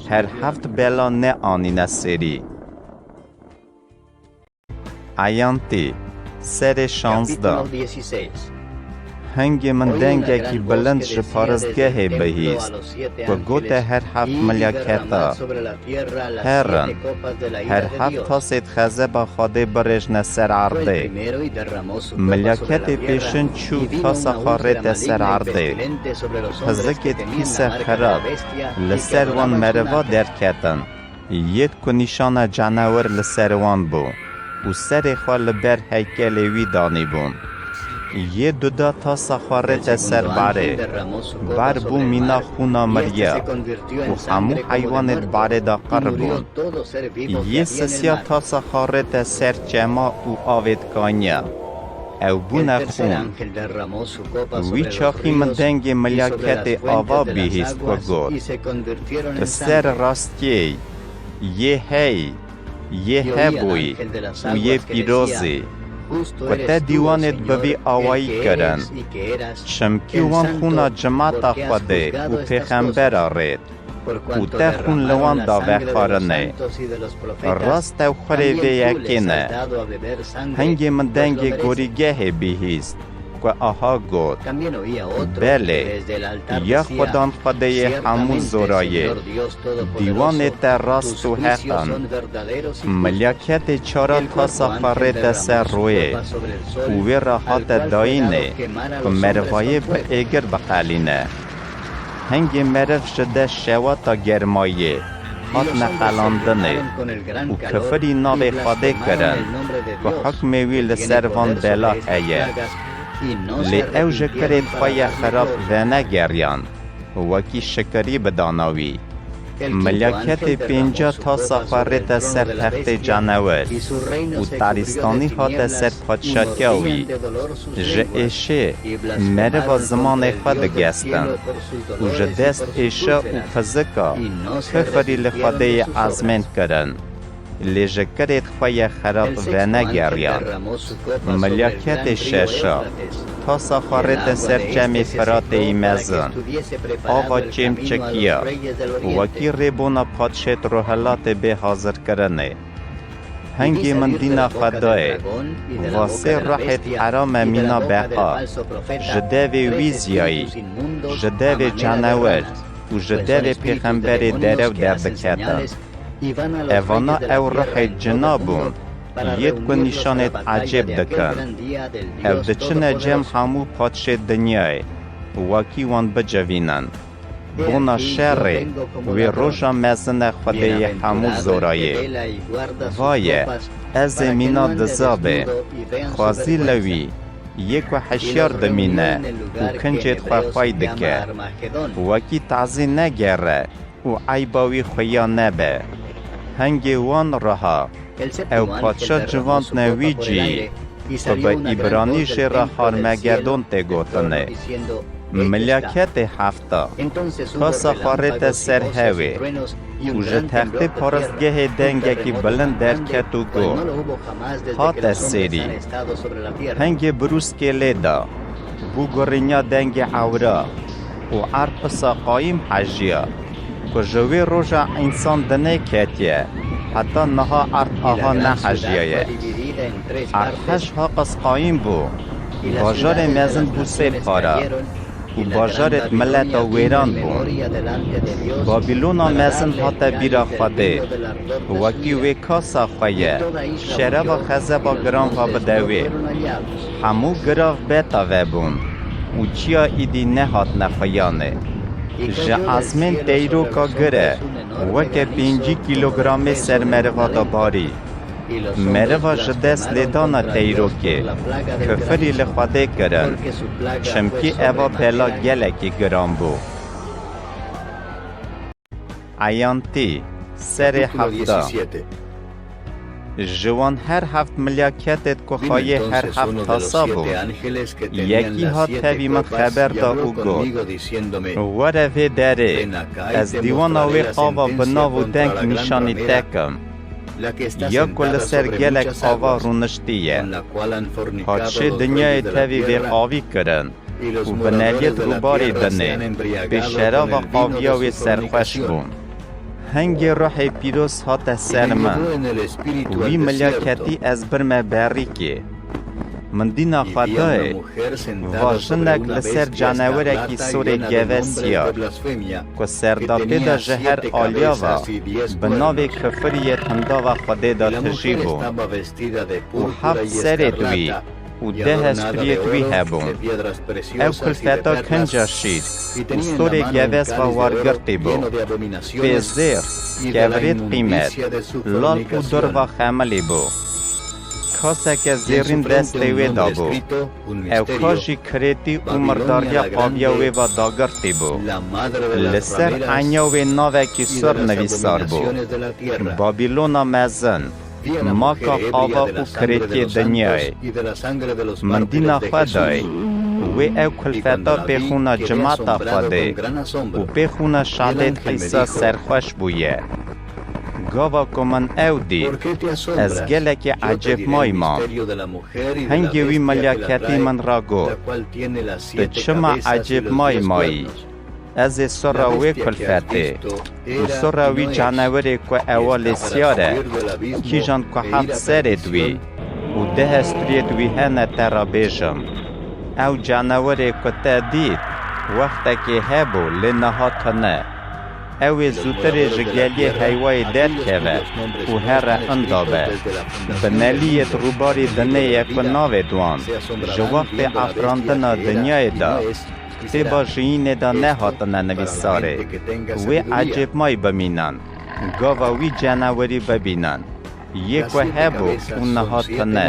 her heft bela neanîne sêrî. Eyantî, serê şazdeh. Hingê min dengekî bilind ji paristgehê bihîst, ku gote her heft milyaketa, herin, her heft tasêt xezeba Xwedê birêjne ser erdê. Milyaketê pêşin çû tasa xwe rête ser erdê. Hizikêt pîse xirab li ser wan meriva derketin. Yêt ku nîşana canewir li ser wan bû û serê xwe li ber heykelê wî danîbûn. Yê duda tasa xwe rête ser barê. Bar bû mîna xûna miriya û hemû heywanêt barê de qir bûn. Yê sisiya tasa xwe rête ser çema û avêt kaniya. Ew bûne xûn. Wî çaxî min dengê milyaketê ava bihîst ku got, "Tu ser rastiyê yê hey, yê hebûyî û yê pîrozî, ku te dîwanêt bi vî awayî kirin, çimkî wan xûna cimata Xwedê û pêxembera rêt." Û te xûn li wan da vexwarinê. Rast ew xurê vê yekê ne. Hingê min dengê gorîgehê bihîst, ku aha got, "Belê, ya Xudan Xwedêyê hemû zorayê, dîwanê te rast û heq in." Milyaketê çara tasa xwe rête ser royê û wê re hate dayînê, ku merivayê bi êgir biqelîne. Hingê meriv ji de şewata germayê hatine qelandinê û kifirî navê Xwedê kirin, ku hukmê wî li ser van bela heye. Lê ew ji kirêt xwe yê xerab venegeriyan, wekî şikirî bidana wî. Milyaketê pênca tasa xwe rête ser textê canewir û tarîstanî hate ser padşatiya wî. Ji êşê meriva zimanê xwe digestin û ji dest êşa û pizika kifirî li Xwedê yê ezmên kirin. Lê ji kirêt xwe yê xerab venegeriyan. Milyaketê şeşa tasa xwe rête ser çemê Firatê yî mezin. Ava çêm çikiya, wekî rêbûna padşêt rohilatê bê hazirkirinê. Hingê min dîna xwe dayê, va sê ruhêt herame mîna beqa, ji devê wî ziyayî, ji devê canewir û ji devê pêxemberê derew derdiketin. Evana ew ruhê cina bûn, yêd ku nîşanêd ecêb dikin. Ew diçine cem hemû padşêt dinyayê, wekî wan bicivînin. Bona şerê wê roja mezin e Xwedê yê hemû zorayê. Vaye, ez ê mîna diza bê. Xwezî li wî, yê ku hişyar dimîne û kincêd xwe xwey dike. Wekî tazî negere û eyba wî xuya nebe. Hingê wan riha, ew padşa civandne wî cî, ku bi îbranî jê re Harmegedon tê gotinê. Milyaketê hefta, tasa xwe rête ser hewê û ji textê paristgehê dengekî bilind derket û got, hate sêrî. Hingê birûskê lê da, bû gurînya dengê ewra û erd pisa qayîm hejiya, ku ji wê roja însan dinê ketiye, heta niha erd aha nehejiyaye. Erd hej ha qas qayîm bû, bajarê mezin bû sê para û bajarêd mileta wêran bûn. Babilona mezin hate bîra Xwedê, wekî wê kasa xwe ye, şerava xezeba giran va bide wê. Hemû girav beta vebûn û çiya îdî nehatine xuyanê. Ji ezmên teyroka gire weke pêncî kîlogramê ser meriva da barî. Meriva ji dest lêdana teyrokê, kifirî li Xwedê kirin, çimkî eva bela gelekî giran bû. Eyantî, serê hevda. Ji wan her heft milyaketêd ku xayê her heft tasa bûn, yekî hat tevî min xeber da û got, were vê derê, ez dîwana wê qava bi nav û deng nîşanî te kim, ya ku li ser gelek qava rûniştî ye. Padşê dinyayê tevî vê qavî kirin û bineliyêd rûbarê dinê, pê şerava qaviya wê serxweş bûn. Hingê ruhê pîroz hate ser min. Wî milyaketî ez birme berîkê. Min dîna xwe dayê, va jinek li ser canewirekî sorê gevesiya, ku serdatê de ji her aliya ve bi navê kifiriyê hindava Xwedê de tijî bû. Û heft serêd wî û deh hesturiyêd wî hebûn. Ew kulfeta kinca şîr û sorê geves ve wargirtî bû. Pê zêr, kevirêd qîmet, lal û dur ve xemilî bû. Kaseke zêrîn destê wê de bû. Ew ka jî kirêtî û mirdariya qaviya wê ve dagirtî bû. Li ser enya wê navekî sur nivîsar bû, Babilona Mezin, maka qava û kirêtiyê dinyayê. Min dîna xwe dayê, wê ew kulfeta pê xûna cimata Xwedê û pê xûna şadêd Îsa serxweş bûye. Gava ku min ew dît, ez gelekî ecêbmayî mam. Hingê wî milyaketî min re got, tu çima ecêbmayî mayî? Ez ê sura wê kulfetê û sura wî canewerê ku ewa lê siyar e, kîjan ku heft serêd wî û deh esturiyêd wî hene te re bêjim. Ew canewerê ku te dît, wextekê hebû, lê niha tune. Ew ê zûtirê ji geliyê heyvayê derkeve û here inda be. Bineliyêd rûbarê dinê ye ku navêd wan ji wextê afirandina dinyayê de kitêba jiyînê de nehatine nivîsarê. Wê ecêbmayî bimînin. Gava wî canewerî bibînin. Yê ku hebû û niha tune,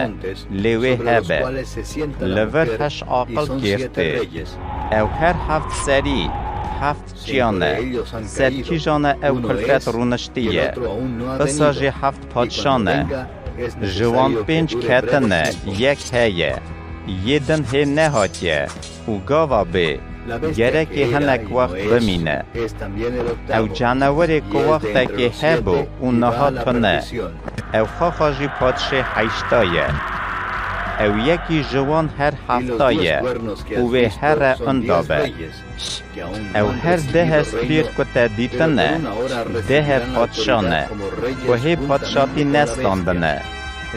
lê wê hebe. Li vir heş aqil kêr tê. Ew her heft serî, heft çiya ne. Ser kîjan e ew kulfet rûniştiye? Isa jî heft padşa ne. Ji wan pênc ketine, yek heye. Yê din hê nehatiye û gava bê, gerekê hinek wext bimîne. Ew canewerê ku wextekê hebû û niha tune, ew xaxa jî padşê heşta ye. Ew yekî ji wan her hefta ye û wê here inda be. Ew her deh hestiyêt ku te dîtine, deh padşa ne, ku hê padşatî nestandine.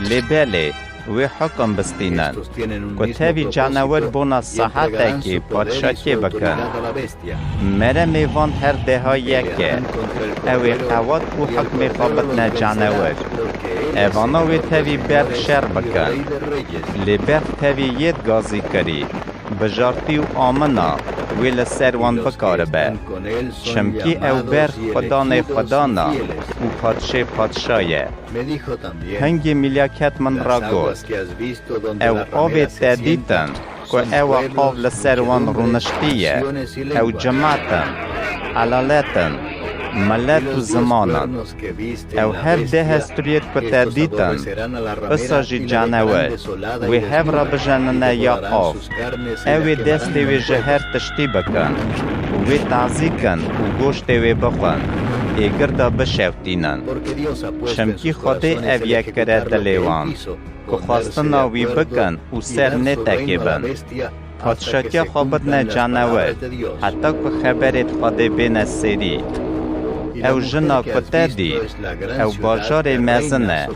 Lê belê, wê hukum bistînin, ku tevî canewer bona sahetekê padşatiyê bikin. Meremê van her deha yek e. Ew ê qewat û hukmê xwe bidine canewer. Evana wê tevî berf şer bikin. Lê berf tevî yêt gazî kirî, bijartî û amina wê li ser wan bikaribe. Çimkî ew berf xudanê xudana û padşê padşa ye. Hingê milyaket min ra got, ew avê te dîtin ku ew av li ser wan rûniştiye, ew cimat in, elalet in, milet û ziman in. Ew her deh hestiyêt ku te dîtin, isa jî canewer, wê hev re bijenine ya av. Ew ê destê wê ji her tiştî bikin, wê tazî kin û goştê wê bixwin, êgir de bişewtînin. Çimkî Xwedê ev yek kire dilê wan, ku xwestina wî bikin û ser nêtekê bin. Padşatiya xwe bidine canewer, heta ku xeberê Xwedê bêne sêrî. Ew jina ku te dî, ew bajarê mezin e,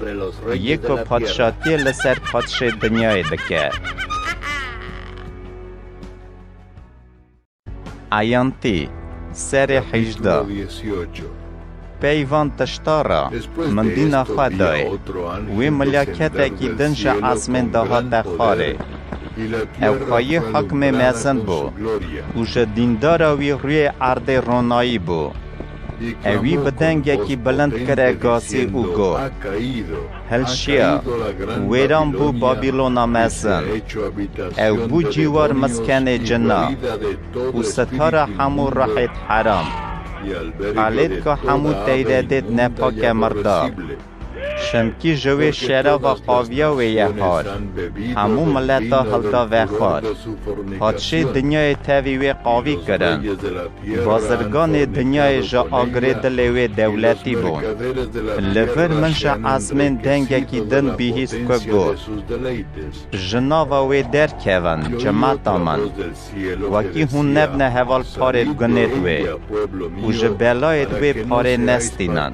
yê ku padşatiyê li ser padşê dinyayê dike. Eyantî, serê hejdeh. Pey van tişta re min dîna xwe dayê. Wê milyaketekî din ji ezmên dihate xwarê. Ew xweyî hukmê mezin bû û ji dîndara wî rûyê erdê ronayî bû. Ewî bi dengekî bilind kire gazî û got, Hilşiya, wêran bû Babîlona mezin. Ew bû cîwar miskenê cina û sitara hemû ruhêt heram. Alêtka hemû teyredêt nepake mirda. Çimkî ji wê şerava qaviya wê ye har. Hemû mileta hilda vexwar. Padşê dinyayê tevî wê qavî kirin. Bazirganê dinyayê ji agirê dilê wê dewletî bûn. Li vir min ji ezmên dengekî din bihîst ku got, Ji nava wê derkevin, cimata min. Wekî hûn nebne heval parêt gunêt wê û ji belayêt wê parê nestînin.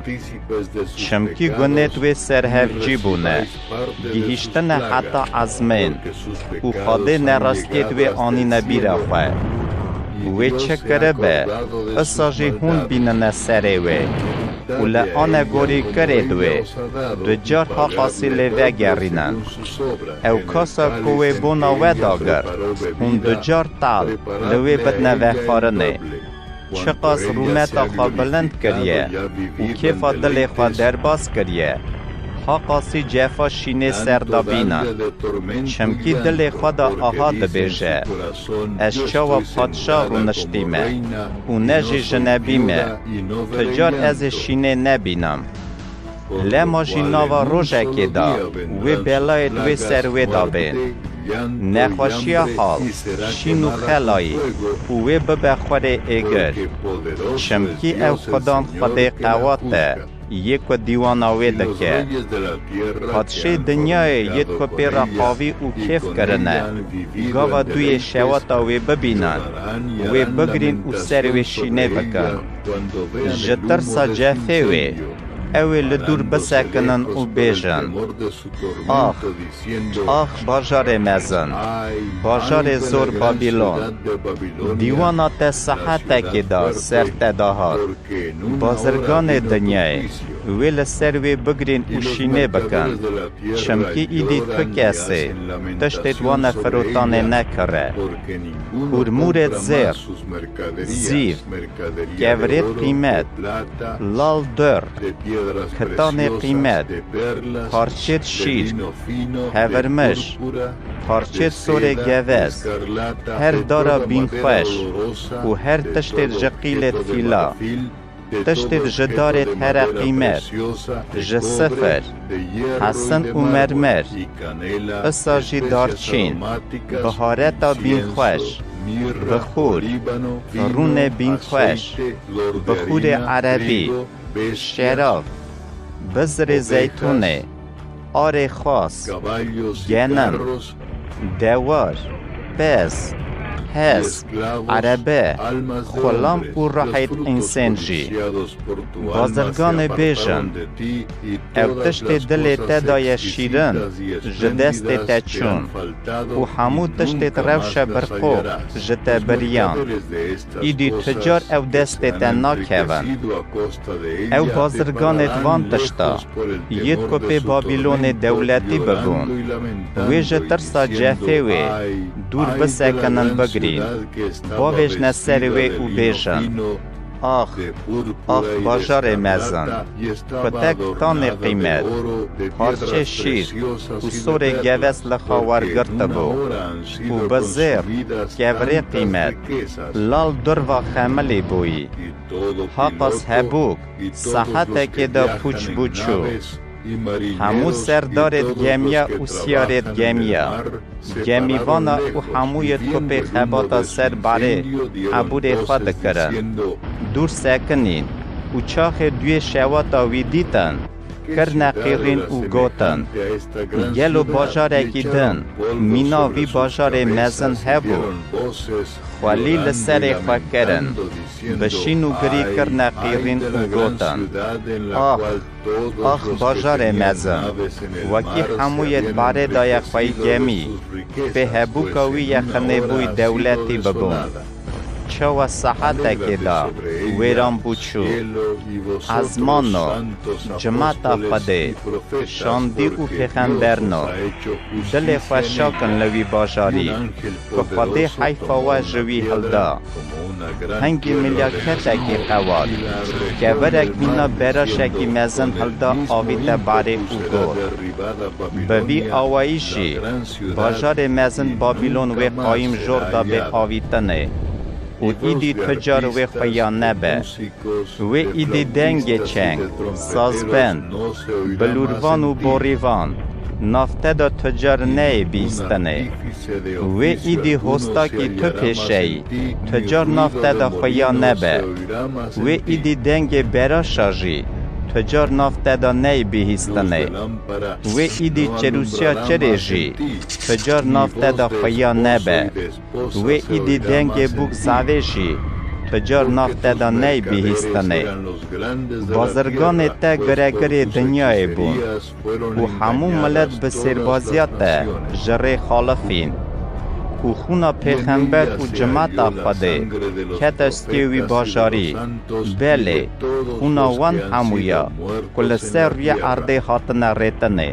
Çimkî gunêt wê serhevcî bûne, gihîştine heta ezmên û Xwedê nerastiyêt wê anîne bîra xwe. Wê çi kiribe, isa jî hûn bînine serê wê û li anegorî kirêt wê, du car haqasî lê vegerînin. Ew kasa ku wê bona we dagir, hûn du car tal li wê bidine vexwarinê. Çiqas rûmeta xwe bilind kiriye û kêfa dilê xwe derbas kiriye, haqasî cefa şînê ser de bînin. Çimkî dilê xwe de aha dibêje, Ez çawa padşa rûniştîme û ne jî jinebî me, tu car ez ê şînê nebînim. Lema jî nava rojekê de wê belayêt wê ser wê de bên. Nexweşiya hal, şîn û xelayî û wê bibe xwerê êgir. Çimkî ew xudan Xwedê qewat e, yê ku dîwana wê dike. Padşê dinyayê yê ku pê re qavî û kêf kirine, gava duyê şewata wê bibînin, wê bigirîn û ser wê şînê bikin. Ji tirsa cefê wê, ew ê li dûr bisekinin û bêjin, Ax, ax bajarê mezin, bajarê zor Babîlon, dîwana te sahetekê de ser te dahat, bazirganê dinyayê, Wê li ser wê bigrin û şînê bikin, çimkî îdî tu kesê tiştêt wana firotanê nekire. Hûrmûrêt zêr, zîv, kevirêt qîmet, lal dur, kitanê qîmet, parçêt şîr, hevirmiş, parçêt sorê gevez, her dara bînxweş û her tiştêt ji qîlêt fîla, tiştêt ji darêt here qîmet, ji sifir, hesin û mermer, isa jî darçîn, bihareta bînxweş, bixûr, rûnê bînxweş, bixûrê erebî, şerav, bizirê zeytûnê, arê xas, genim, dewar, pez, hesp, erebe, xulam û ruhêt însên jî. Bazirganê bêjin, ew tiştê dilê te daye şîrin, ji destê te çûn û hemû tiştêt rewşe birqo ji te biriyan. Îdî tu car ew destê te nakevin. Ew bazirganêt van tişta, yêt ku pê Babîlonê dewletî bibûn, wê ji tirsa cefê wê dûr bisekinin bigrîn, bavêjne serê wê û bêjin, Ax, ax bajarê mezin, kutek tanê qîmet, parçê şîr û sorê gevez li xwe wergirtibû û bi zêr, kevirê qîmet, lal durva xemilî bûyî. Haqas hebûk, sahetekê de pûç bû çû. Hemû serdarêt gemiya û siyarêt gemiya, gemîvana û hemûyêt ku pê xebata ser barê ebûrê xwe dikirin, dûr sekinîn û çaxê duyê şewata wî dîtin, kirine qîrîn û gotin, Gelo bajarekî din mîna vî bajarê mezin hebû? Xwelî li serê xwe kirin, bi şîn û girî kirine qîrîn û gotin, Ax, ax bajarê mezin, wekî hemûyêt barê daye xweyî gemî, pê hebûka wî yexinê bûyî dewletî bibûn. Çawa sahetekê de wêran bû çû. Ezmano, cimata Xwedê, şandî û pêxemberno, dilê xwe şakin li wî bajarî, ku Xwedê heyfa we ji wî hilda. Hingî milyaketekî qewat, kevirek mîna beraşekî mezin hilda avîte barê û got, Bi vî awayî jî bajarê mezin Babîlon wê qayîm jor da bê avîtinê û îdî tu car wê xuya nebe. Wê îdî dengê çeng, sazbend, bilûrvan û borîvan nav te de tu car neyê bihîstinê. Wê îdî hostakî tu pêşeyî tu car nav te de xuya nebe. Wê îdî dengê beraşa jî tu car nav te de neyê bihîstinê. Wê îdî çirûsiya çirê jî tu car nav te de xuya nebe. Wê îdî dengê bûk zavê jî tu car nav te de neyê bihîstinê. Bazirganê te giregirê dinyayê bûn û hemû milet bi sêrbaziya te ji rê xalifîn. Û xûna pêxember û cimata Xwedê kete stê wî bajarî. Belê, xûna wan hemûya ku li ser rûyê erdê hatine rêtinê.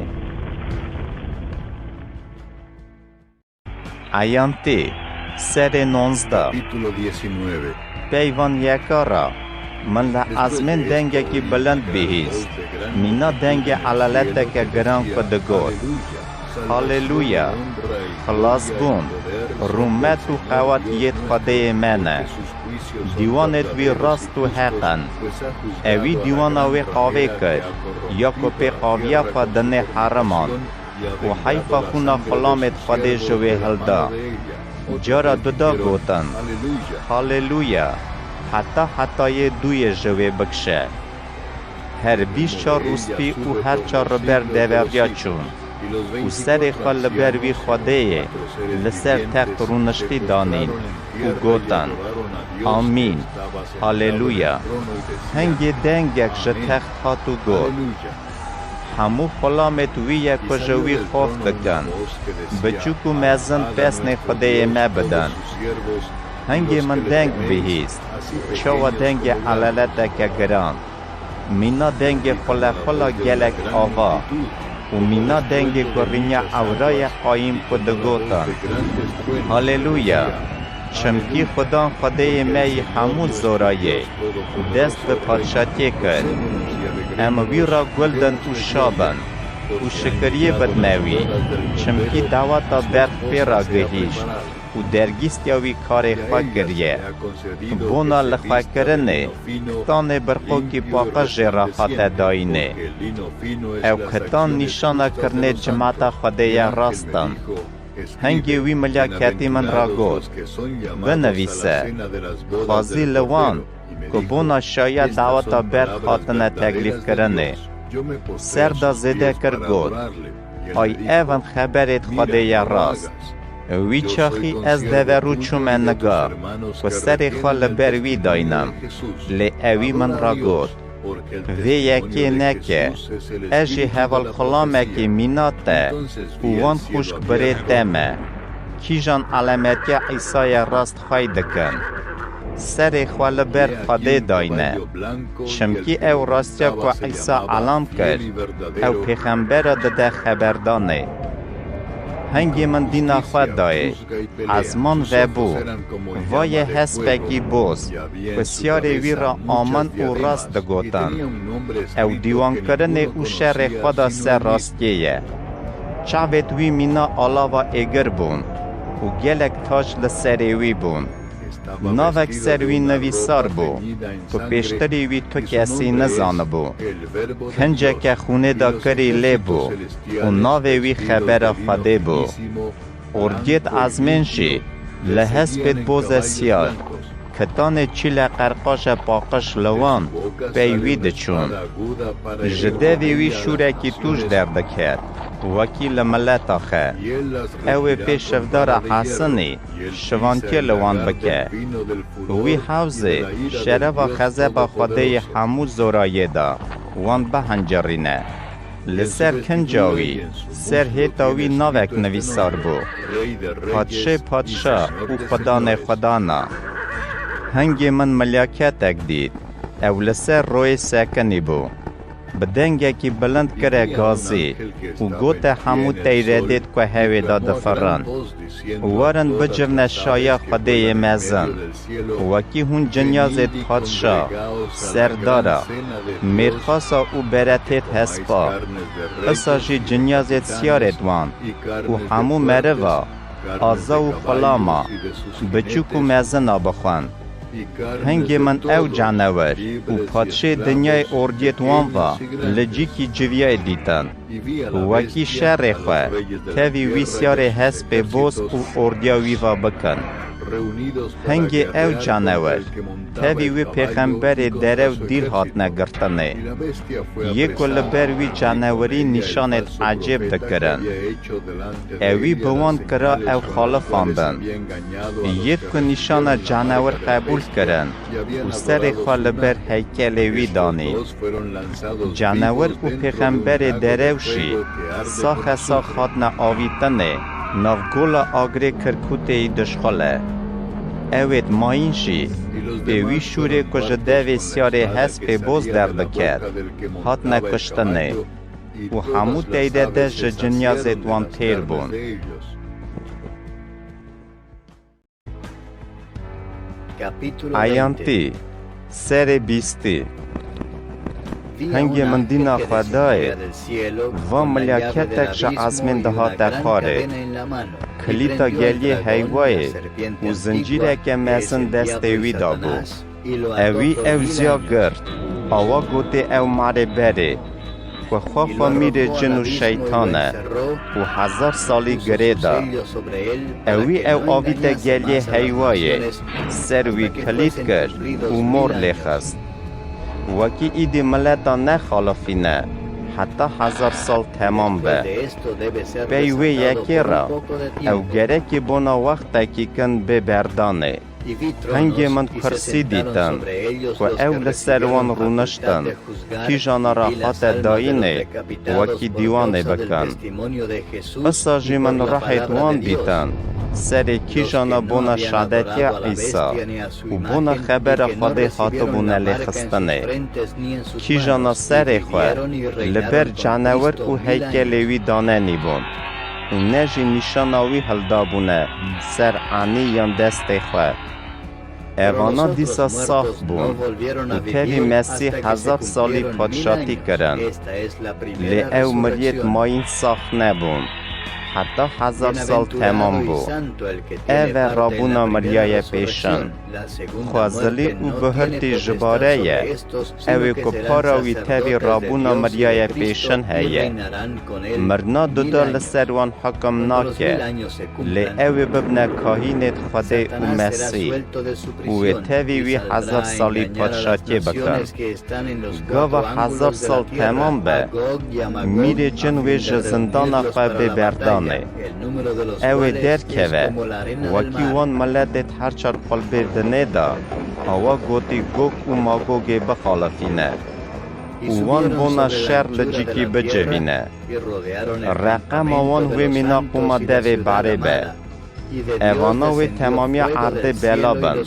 Eyantî, serê nonzdeh. Peyvan yeka ra, min li ezmên dengekî bilind bihîst. Mîna dengê elaleteke giran ku digot, Haleluya! Xilasbûn, rûmet û qewet yêt Xwedêyê me ne. Dîwanêt wî rast û heq in. Ewî dîwana wê qavê kir, ya ku pê qaviya xwe dinê heriman. Û heyfa xûna xulamêt Xwedê ji wê hilda. Cara duda gotin, Haleluya! Heta hetayê dûyê ji wê bikişe. Her bîst çar rûspî û her çar riber deveriya çûn û serê xwe li ber wî Xwedêyê li ser text rûniştî danîn û gotin, Amîn, Haleluya! Hingê dengek ji text hat û got, Hemû xulamêt wî ye ku ji wî xof dikin. Biçûk û mezin pesnê Xwedêyê me bidin. Hingê min deng bihîst, çawa dengê elaleteke giran. Mîna dengê xulexula gelek ava û mîna dengê gurînya ewraya qayîm ku digotin: Haleluya! Çimkî Xudan Xwedêyê me yî hemû zorayê dest bi padşatiyê kir. Em wî re gul din û şa bin û şikiriyê bidme wî, çimkî daweta berx pê re gihîşt û dergîstiya wî karê xwe kiriye. Bona lixwekirinê, kitanê birqokî paqij jê re hate dayînê. Ew kitan nîşana kirinê cimata Xwedê ye rast in. Hingê wî milyaketî min re got: Binivîse, xwezî li wan ku bona şayiya daweta berx hatine teklîfkirinê. Ser da zêde kir, got: Ay, ev in xeberêd Xwedê ye rast. Wî çaxî ez deverû çûme niga ku serê xwe li ber wî daynim. Lê ewî min re got: Vê yekê neke, ez jî hevalxulamekî mîna te û wan xwişk birê te me. Kîjan elametiya Îsayê rast xwey dikin? Serê xwe li ber Xwedê dayne. Çimkî ew rastiya ku Îsa elam kir, ew pêxembera dide xeberdanê. Hingê min dîna xwe dayê, ezman vebû. Vaye hespekî boz, ku siyarê wî re amin û rast digotin. Ew dîwankirinê û şerê xwe da ser rastiyê ye. Çavêt wî mîna alava êgir bûn û gelek tac li serê wî bûn. Navek ser wî nivîsar bû, ku pêştirî wî tu kesî nizanibû. Kinceke xûnê de kirî lê bû û navê wî xebera Xwedê bû. Ordiyêt ezmên jî li hespêt boze siyar, kitanê çîle qerqaje paqij li wan pey wî diçûn. Ji devê wî şûrekî tûj derdiket, wekî li mileta xe. Ew ê pê şivdara hesinî şivantiyê li wan bike. Wî hewzê şereva xezeba Xwedê yê hemû zorayê da wan bihincirîne. Li ser kinca wî, ser hêta wî navek nivîsar bû: Padşê padşa û Xudanê xudana. Hingê min milyaketek dît, ew li ser royê sekinî bû. Bi dengekî bilind kire gazî û gote hemû teyredêt ku hewê de difirin: Werin bicivne şayiya Xwedêyê mezin. Wekî hûn cinyazêt padşa, serdara, mêrxasa û beretêt hespa, isa jî cinyazêt siyarêt wan û hemû meriva, aza û xulama, biçûk û mezina bixwin. Hingê min ew canewir û padşê dinyayê ordiyêt wan va li cîkî civiyayê dîtin. Wekî şerê xwe tevî wî siyarê hespê boz û ordiya wî va bikin. Hingê ew canewir tevî wî pêxemberê derew dîl hatine girtinê. Yê ku li ber wî canewirî nîşanêt ecêb dikirin. Ewî bi wan kira ew xalifandin. Yêt ku nîşana canewir qebûl kirin û serê xwe li ber heykelê wî danî. Canewir û pêxemberê derew jî saxe sax hatine avîtinê nav gola agirê Kirkûtê yî dişxule. Ewêt mayîn jî pê wî şûrê ku ji devê siyarê hespê boz derdiket, hatine kuştinê. Û hemû teydede ji cinyazêt wan têr bûn. Eyantî, serê bîstî. Hingê min dîna xwe dayê, va milyaketek ji ezmên dihate xwarê, kilîta geliyê heyvayê û zincîreke mezin destê wî de bû. Ewî ew ziya girt, awa gotê ew marê berê, ku xwe xwe mîrê cin û şeytan e û hezar salî girê da. Ewî ew avîte geliyê heyvayê, ser wî kilît kir û mor lê xist. Wekî îdî mileta nexalifîne, heta hezar sal temam be. Pey wê yekê re, ew gerekî bona wextekî kin bê berdanê. Hingê min kursî dîtin ku ew li ser wan rûniştin, kîjana re hate dayînê, wekî dîwanê bikin. Isa jî min ruhêt wan dîtin, serê kîjana bona şadetiya Îsa û bona xebera Xwedê hatibûne lêxistinê. Kîjana serê xwe li ber canewir û heykelê wî danenîbûn û ne jî nîşana wî hildabûne ser enî yan destê xwe. Evana dîsa sax bûn û tevî Mesîh hezar salî padşatî kirin. Lê ew miriyêt mayîn sax nebûn. Heta hezar sal temam bû. Ev e rabûna miriyaye pêşin. Xwezilî û bihurtî ji bare ye. Ew ê ku para wî tevî rabûna miriyaye pêşin heye. Mirina duda li ser wan hikim nake, lê ew ê bibine kahînêd Xwedê û Mesîh û wê tevî wî hezar salî padşatiyê bikin. Gava hezar sal temam be, mîrê cin wê ji zindana xwe bê berdanê. Ew ê derkeve, wekî wan miletêd her çar qulbê dinê de, awa gotî Gog û Magogê bixalifîne û wan bona şer li cîkî bicivîne. Reqema wan wê mîna qûma devê barê be. Evana wê temamiya erdê bela bin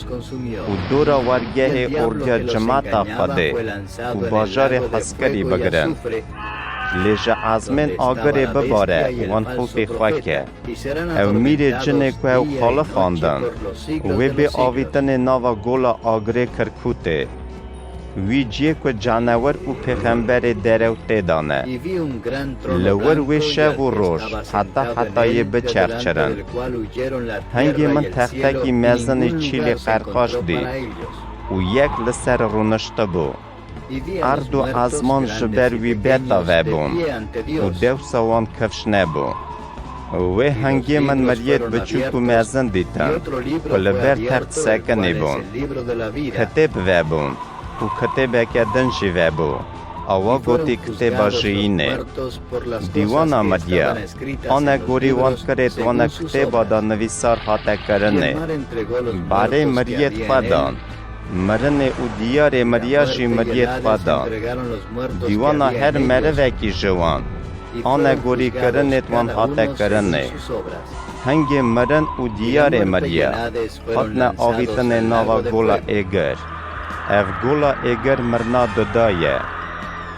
û dora wergehê ordiya cimata Xwedê û bajarê hezkirî bigirin. Lê ji ezmên agirê bibare wan hûfî xwe ke. Ew mîrê cinê ku ew xalifandin, wê bê avîtinê nava gola agirê Kirkûtê. Wî ciyê ku canewir û pêxemberê derew tê de ne. Li wir wê şev û roj heta hetayê biçerçirin. Hingê min textekî mezinî çîlî qerqaş dît û yek li ser rûniştibû. Erd û ezman ji ber wî beta vebûn û dewsa wan kifş nebû. Wê hingê min miriyêt biçûk û mezin dîtin ku li ber text sekinî bûn. Kitêb vebûn û kitêbeke din jî vebû. Awa gotî kitêba jiyînê. Dîwana miriya, anegorî wan kirêt wana kitêba de nivîsar hate kirinê. Barê miriyêt xwe dan. Mirinê û diyarê miriya jî miriyêt xwe dan. Dîwana her merivekî ji wan, anegorî kirinêt wan hate kirinê. Hingê mirin û diyarê miriya hatine avîtinê nava gola êgir. Ev gola êgir mirina duda ye.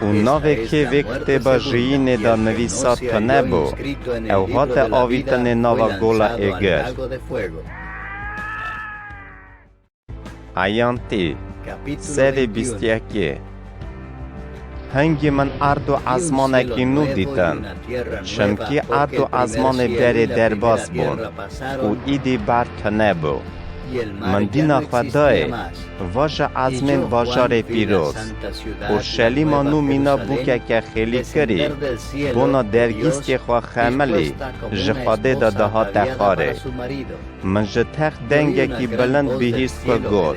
Û navê kê vê kitêba jiyînê de nivîsa tune bû, ew hate avîtinê nava gola êgir. Eyantî, serê bîst yekê. Hingî min erd û ezmanekî nû dîtin, çimkî erd û ezmanê berê derbas bûn û îdî ber tune bû. Min dîna xwe dayê, va ji ezmên bajarê pîroz, Orşelîma nû mîna bûkeke xêlîkirî, bona dergîstê xwe xemilî, ji Xwedê de dihate xwarê. Min ji text dengekî bilind bihîst ku got,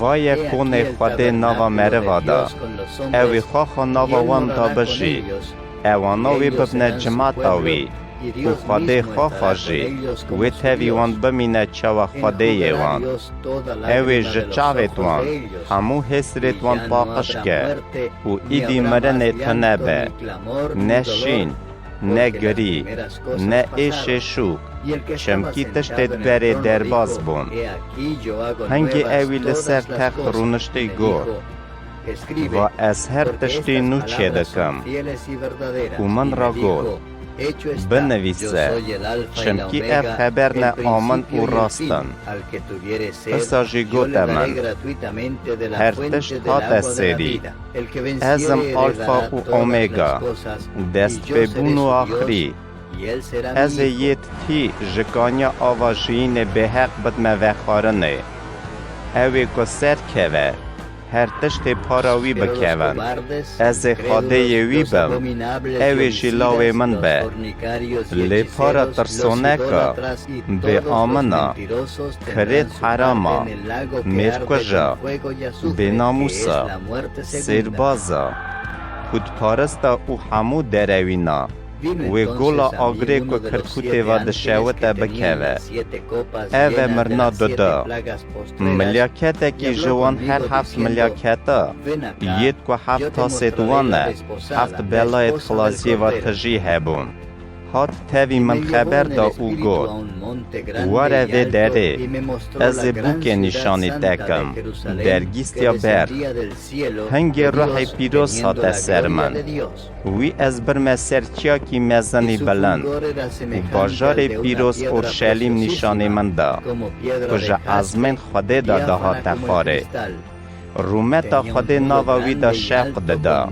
Vaye konê Xwedê nava meriva de, ew ê xwexa nava wan de bijî, ewana wê bibne cimata wî, û Xwedê xwexa jî wê tevî wan bimîne çawa Xwedêyê wan. Ew ê ji çavêt wan hemû hêsrêt wan paqij ke, û îdî mirinê tune be, ne şîn, ne girî, ne êşê şûk, çimkî tiştêd berê derbas bûn. Hingî ewî li ser text rûniştî got, Va ez her tiştî nû çêdikim. Û min re got, Binivîse, çimkî ev xeberne amin û rast in. Isa jî gote min, Her tişt hate serî. Ez im Alfa û Omega, destpêbûn û axirî. Ez ê yêd tî ji kaniya ava jiyînê bêheq bidme vexwarinê. Ew ê ku serkeve, her tiştê para wî bikevin. Ez ê Xwedêyê wî bim, ew ê jî lawê min be. Lê para tirsoneka, bêamina, kirêt herama, mêrkuja, bênamûsa, sêrbaza, pûtparista û hemû derewîna, wê gola agirê ku kirkûtê ve dişewite bikeve. Ev e mirina duda. Milyaketekî ji wan her heft milyaketa, yêd ku heft tasêd wan e, heft belayêd xilaziyê ve tijî hebûn. Hat tevî min xeber da û got, "Were vê derê, ez ê bûkê nîşanî te kim, dergîstiya berx." Hingê ruhê pîroz hate ser min. Wî ez birme ser çiyakî mezinî bilind û bajarê pîroz Orşelîm nîşanî min da, ku ji ezmên Xwedê de dihate xwarê. Rûmeta Xwedê nava wî de şewq dida.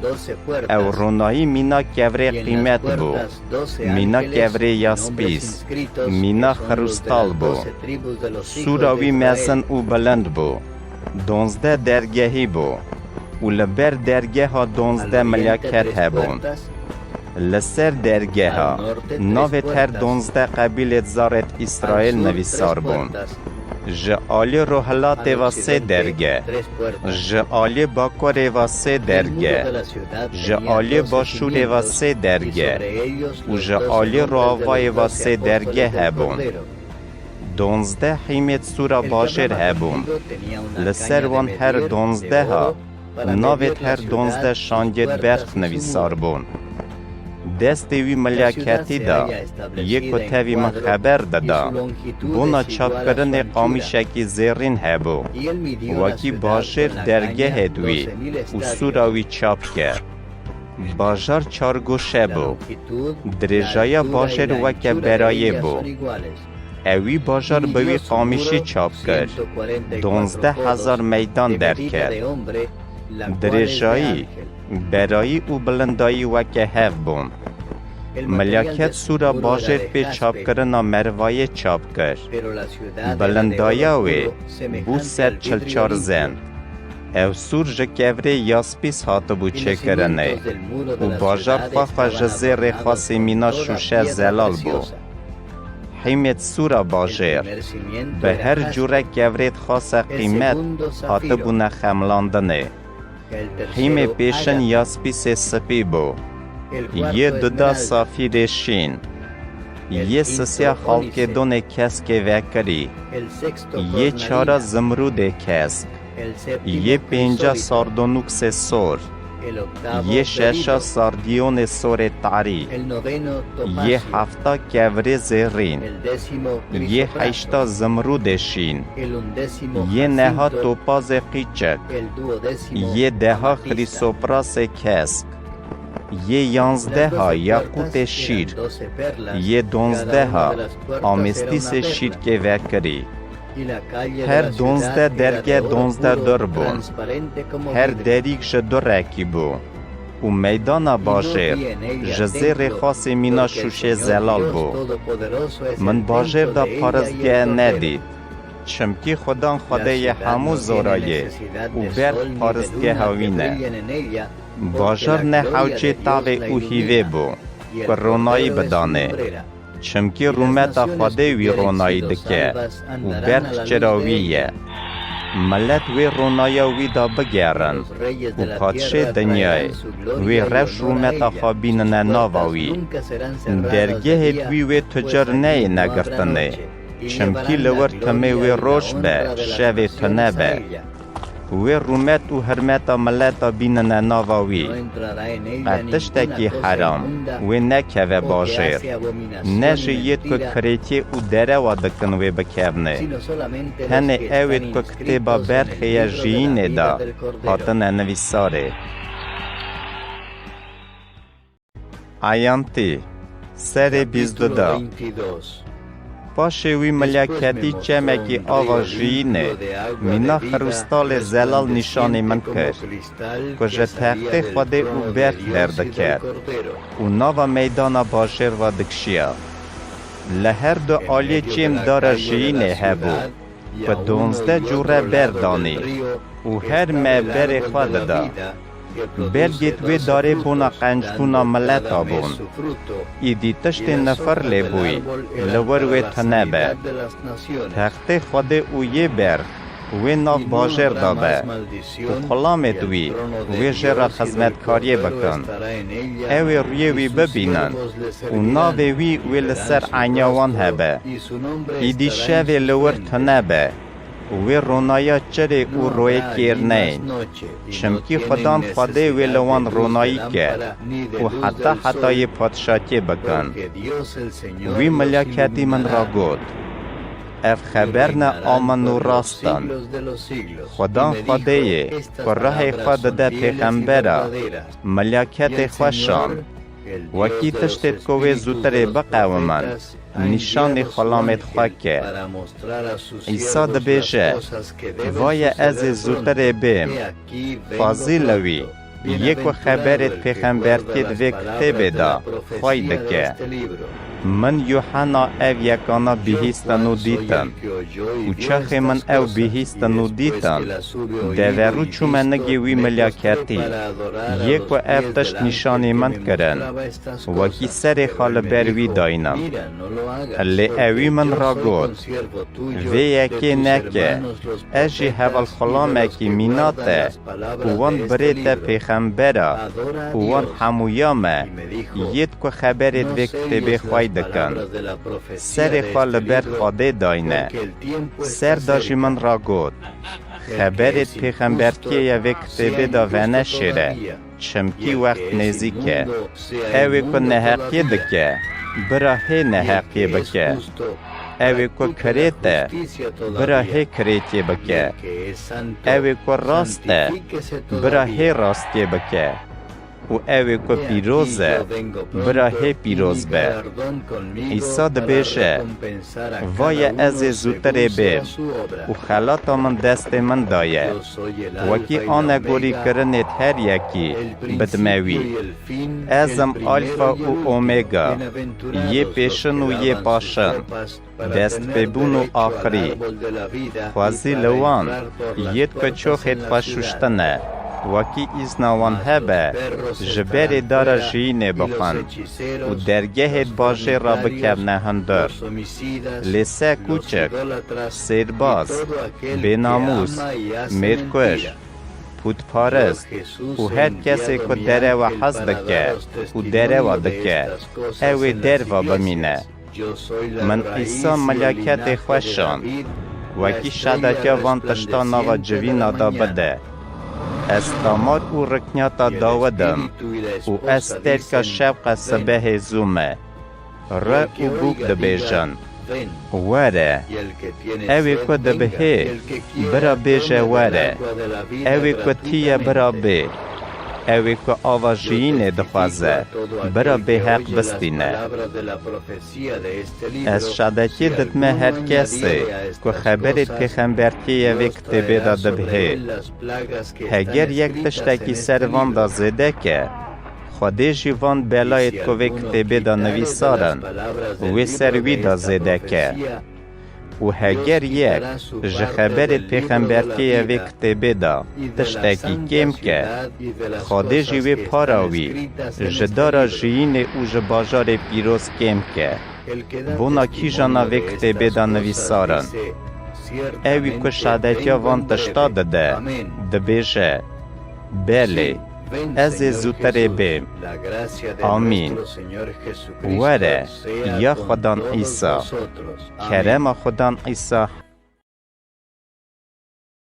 Ew ronayî mîna kevirê qîmet bû, mîna kevirê yaspîs, mîna xirûstal bû. Sûra wî mezin û bilind bû. Donzdeh dergehî bû û li ber dergeha donzdeh milyaket hebûn. Li ser dergeha navêd her donzdeh qebîlêd zarêd Îsraîl nivîsar bûn. Ji aliyê rohilatê ve sê derge, ji aliyê bakurê ve sê derge, ji aliyê başûrê ve sê derge û ji aliyê roavayê ve sê derge hebûn. Donzdeh hîmêd sûra bajêr hebûn. Li ser wan her donzdeha navêd her donzdeh şangêd berx nivîsar bûn. Destê wî milyaketî de, yê ku tevî min xeber dida, bona çapkirinê qamîşekî zêrîn hebû. Wekî bajêr dergehêd wî û sûra wî çap kir. Bajar çargoşe bû. Dirêjaya bajêr weke berayê bû. Ewî bajar bi wî qamîşî çap kir. Donzdeh hezar meydan derket. Dirêjayî, berayî û bilindayî weke hev bûn. Milyaket sûra bajêr pê çapkirina mervayê çap kir. Bilindaya wê bû sed çil çar zen. Ew sûr ji kevirê yaspîs hatibû çêkirinê û bajar xwe xwe ji zêrê xasê mîna şûşe zelal bû. Hîmêd sûra bajêr bi her cûre kevirêd xase qîmet hatibûne xemlandinê. Hîmê pêşin yaspîsê spî bû. Yê duda safîrê şîn. Yê sisiya xalkêdonê keskê vekirî. Yê çara zimrûdê kesk. Yê pênca sardonûksê sor. Yê şeşa sardiyonê sorê tarî. Yê hefta kevirê zêrîn. Yê heşta zimrûdê şîn. Yê neha topazê qîçik. Yê deha xrîsoprasê kesk. Yê yanzdeha yaqûtê şîr. Yê donzdeha amêstîsê şîrkê vekirî. Her donzdeh derge donzdeh dur bûn. Her derîk ji durekî bû. Û meydana bajêr ji zêrê xasê mîna şûşê zelal bû. Min bajêr de paristgeh nedît. Çimkî Xudan Xwedê yê hemû zora ye û berx paristgeha wî ne. Bajar ne hewcê tavê û hîvê bû, ku ronayî bidanê. Çimkî rûmeta Xwedê wî ronayî dike û berx çira wî ye. Milet wê ronaya wî de bigerin û padşê dinyayê wê rewş rûmeta xwe bînine nava wî. Dergehêd wî wê tu car neyêne girtinê. Çimkî li wir timê wê roj be, şevê tune be. Wê rûmet û hirmeta mileta bînine nava wî. Qet tiştekî heram wê nekeve bajêr. Ne ji yêd ku kirêtiyê û derewa dikin wê bikevnê. Tenê ewêd ku kitêba berxê ye jiyînê de hatine nivîsarê. Eyantî, serê bîst du de. Paşê wî milyaketî çemekî ava jiyînê, mîna xirûstalê zelal nîşanî min kir, ku ji textê Xwedê û berx derdiket û nava meydana bajêr ve dikişiya. Li her du aliyê çêm dara jiyînê hebû, ku donzdeh cûre ber danî û her me berê xwe dida. Belgêd wê darê bona qencbûna mileta bûn. Îdî tiştê nifir lê bûyî, li wir wê tune be. Textê Xwedê û yê berx wê nav bajêr de be, û xulamêd wî wê jê re xizmetkariyê bikin. Ew ê rûyê wî bibînin û navê wî wê li ser enya wan hebe. Îdî şevê li wir tune be û wê ronaya çirê û royê kêr neyên. Çimkî Xudan Xwedê wê li wan ronayî ke û heta hetayê padşatiyê bikin. Wî milyaketî min re got, Ev xeber ne a min û rast in. Xudan Xwedê yê ku rehê xwe dide pêxembera, milyaketê xwe şand. Wekî tiştê ku wê zûtirê biqewimin, nîşanî xulamêd xwe ke. Îsa dibêje, Vaye ez ê zûtirê bêm. Fazî li wî, yê ku xeberêd pêxembertiyê di vê kitêbê de xwey dike. Min Yuhena ev yekana bihîstin û dîtin. Û çaxê min ew bihîstin û dîtin, deverû çûme nigê wî milyaketî, yê ku ev tişt nîşanî min kirin, wekî serê xwe li ber wî daynin. Lê ewî min re got, Vê yekê neke, ez jî hevalxulamekî mîna te û wan birê te pêxembera û wan hemûya me, yêd ku xeberêd vê kitêbê xwey dikin. Serê xwe li ber Xwedê dayne. Ser de jî min re got, Xeberêd pêxembertiyê ye vê kitêbê de veneşêre, çimkî wext nêzîk e. Ew ê ku neheqiyê dike, bira hê neheqiyê bike. Ew ê ku kirêt e, bira hê kirêtiyê bike. Ew ê ku rast e, bira hê rastiyê bike. Û ew ê ku pîroz e, bira hê pîroz be. Îsa dibêje, Vaye ez ê zûtirê bêm û xelata min destê min de ye. Wekî anegorî kirinêd her yekî bidime wî. Ez im Alfa û Omega, yê pêşin û yê paşin, destpêbûn û axirî. Xwezî li wan, yêd ku çoxêd xwe şuştine, wekî îzna wan hebe, ji berê dara jiyînê bixwin û dergehêd bajêr re bikevne hundir. Lê se kûçik, sêrbaz, bênamûs, mêrkuj, pûtparist û her kesê ku derewa hez dike û derewa dike, ew ê derva bimîne. Min Îsa milyaketê xwe şand, wekî şedetiya van tişta nava civîna de bide. Ez tamar û riknyata Dawid im û ez terka şewqa sibehê zû me. Re û bûk dibêjin, Were! Ew ê ku dibihê, bira bêje, Were! Ew ê ku tî ye, bira bê! Ew ê ku ava jiyînê dixwaze, bira bêheq bistîne. Ez şadetiyê didime her kesê ku xeberê pêxembertiyê ye vê kitêbê de dibihê. Heger yek tiştekî ser van de zêde ke, Xwedê jî van belayêd ku vê kitêbê de nivîsar in, wê ser wî de zêde ke. Û heger yek ji xeberê pêxembertiyê vê kitêbê de tiştekî kêm ke, Xwedê jî wê para wî ji dara jiyînê û ji bajarê pîroz kêm ke. Bona kîjana vê kitêbê de nivîsar in? Ewî ku şadetiya van tişta dide, dibêje, Belê, ez ê zûtirê bêm. Amîn. Were, ya Xudan Îsa. Kerema Xudan Îsa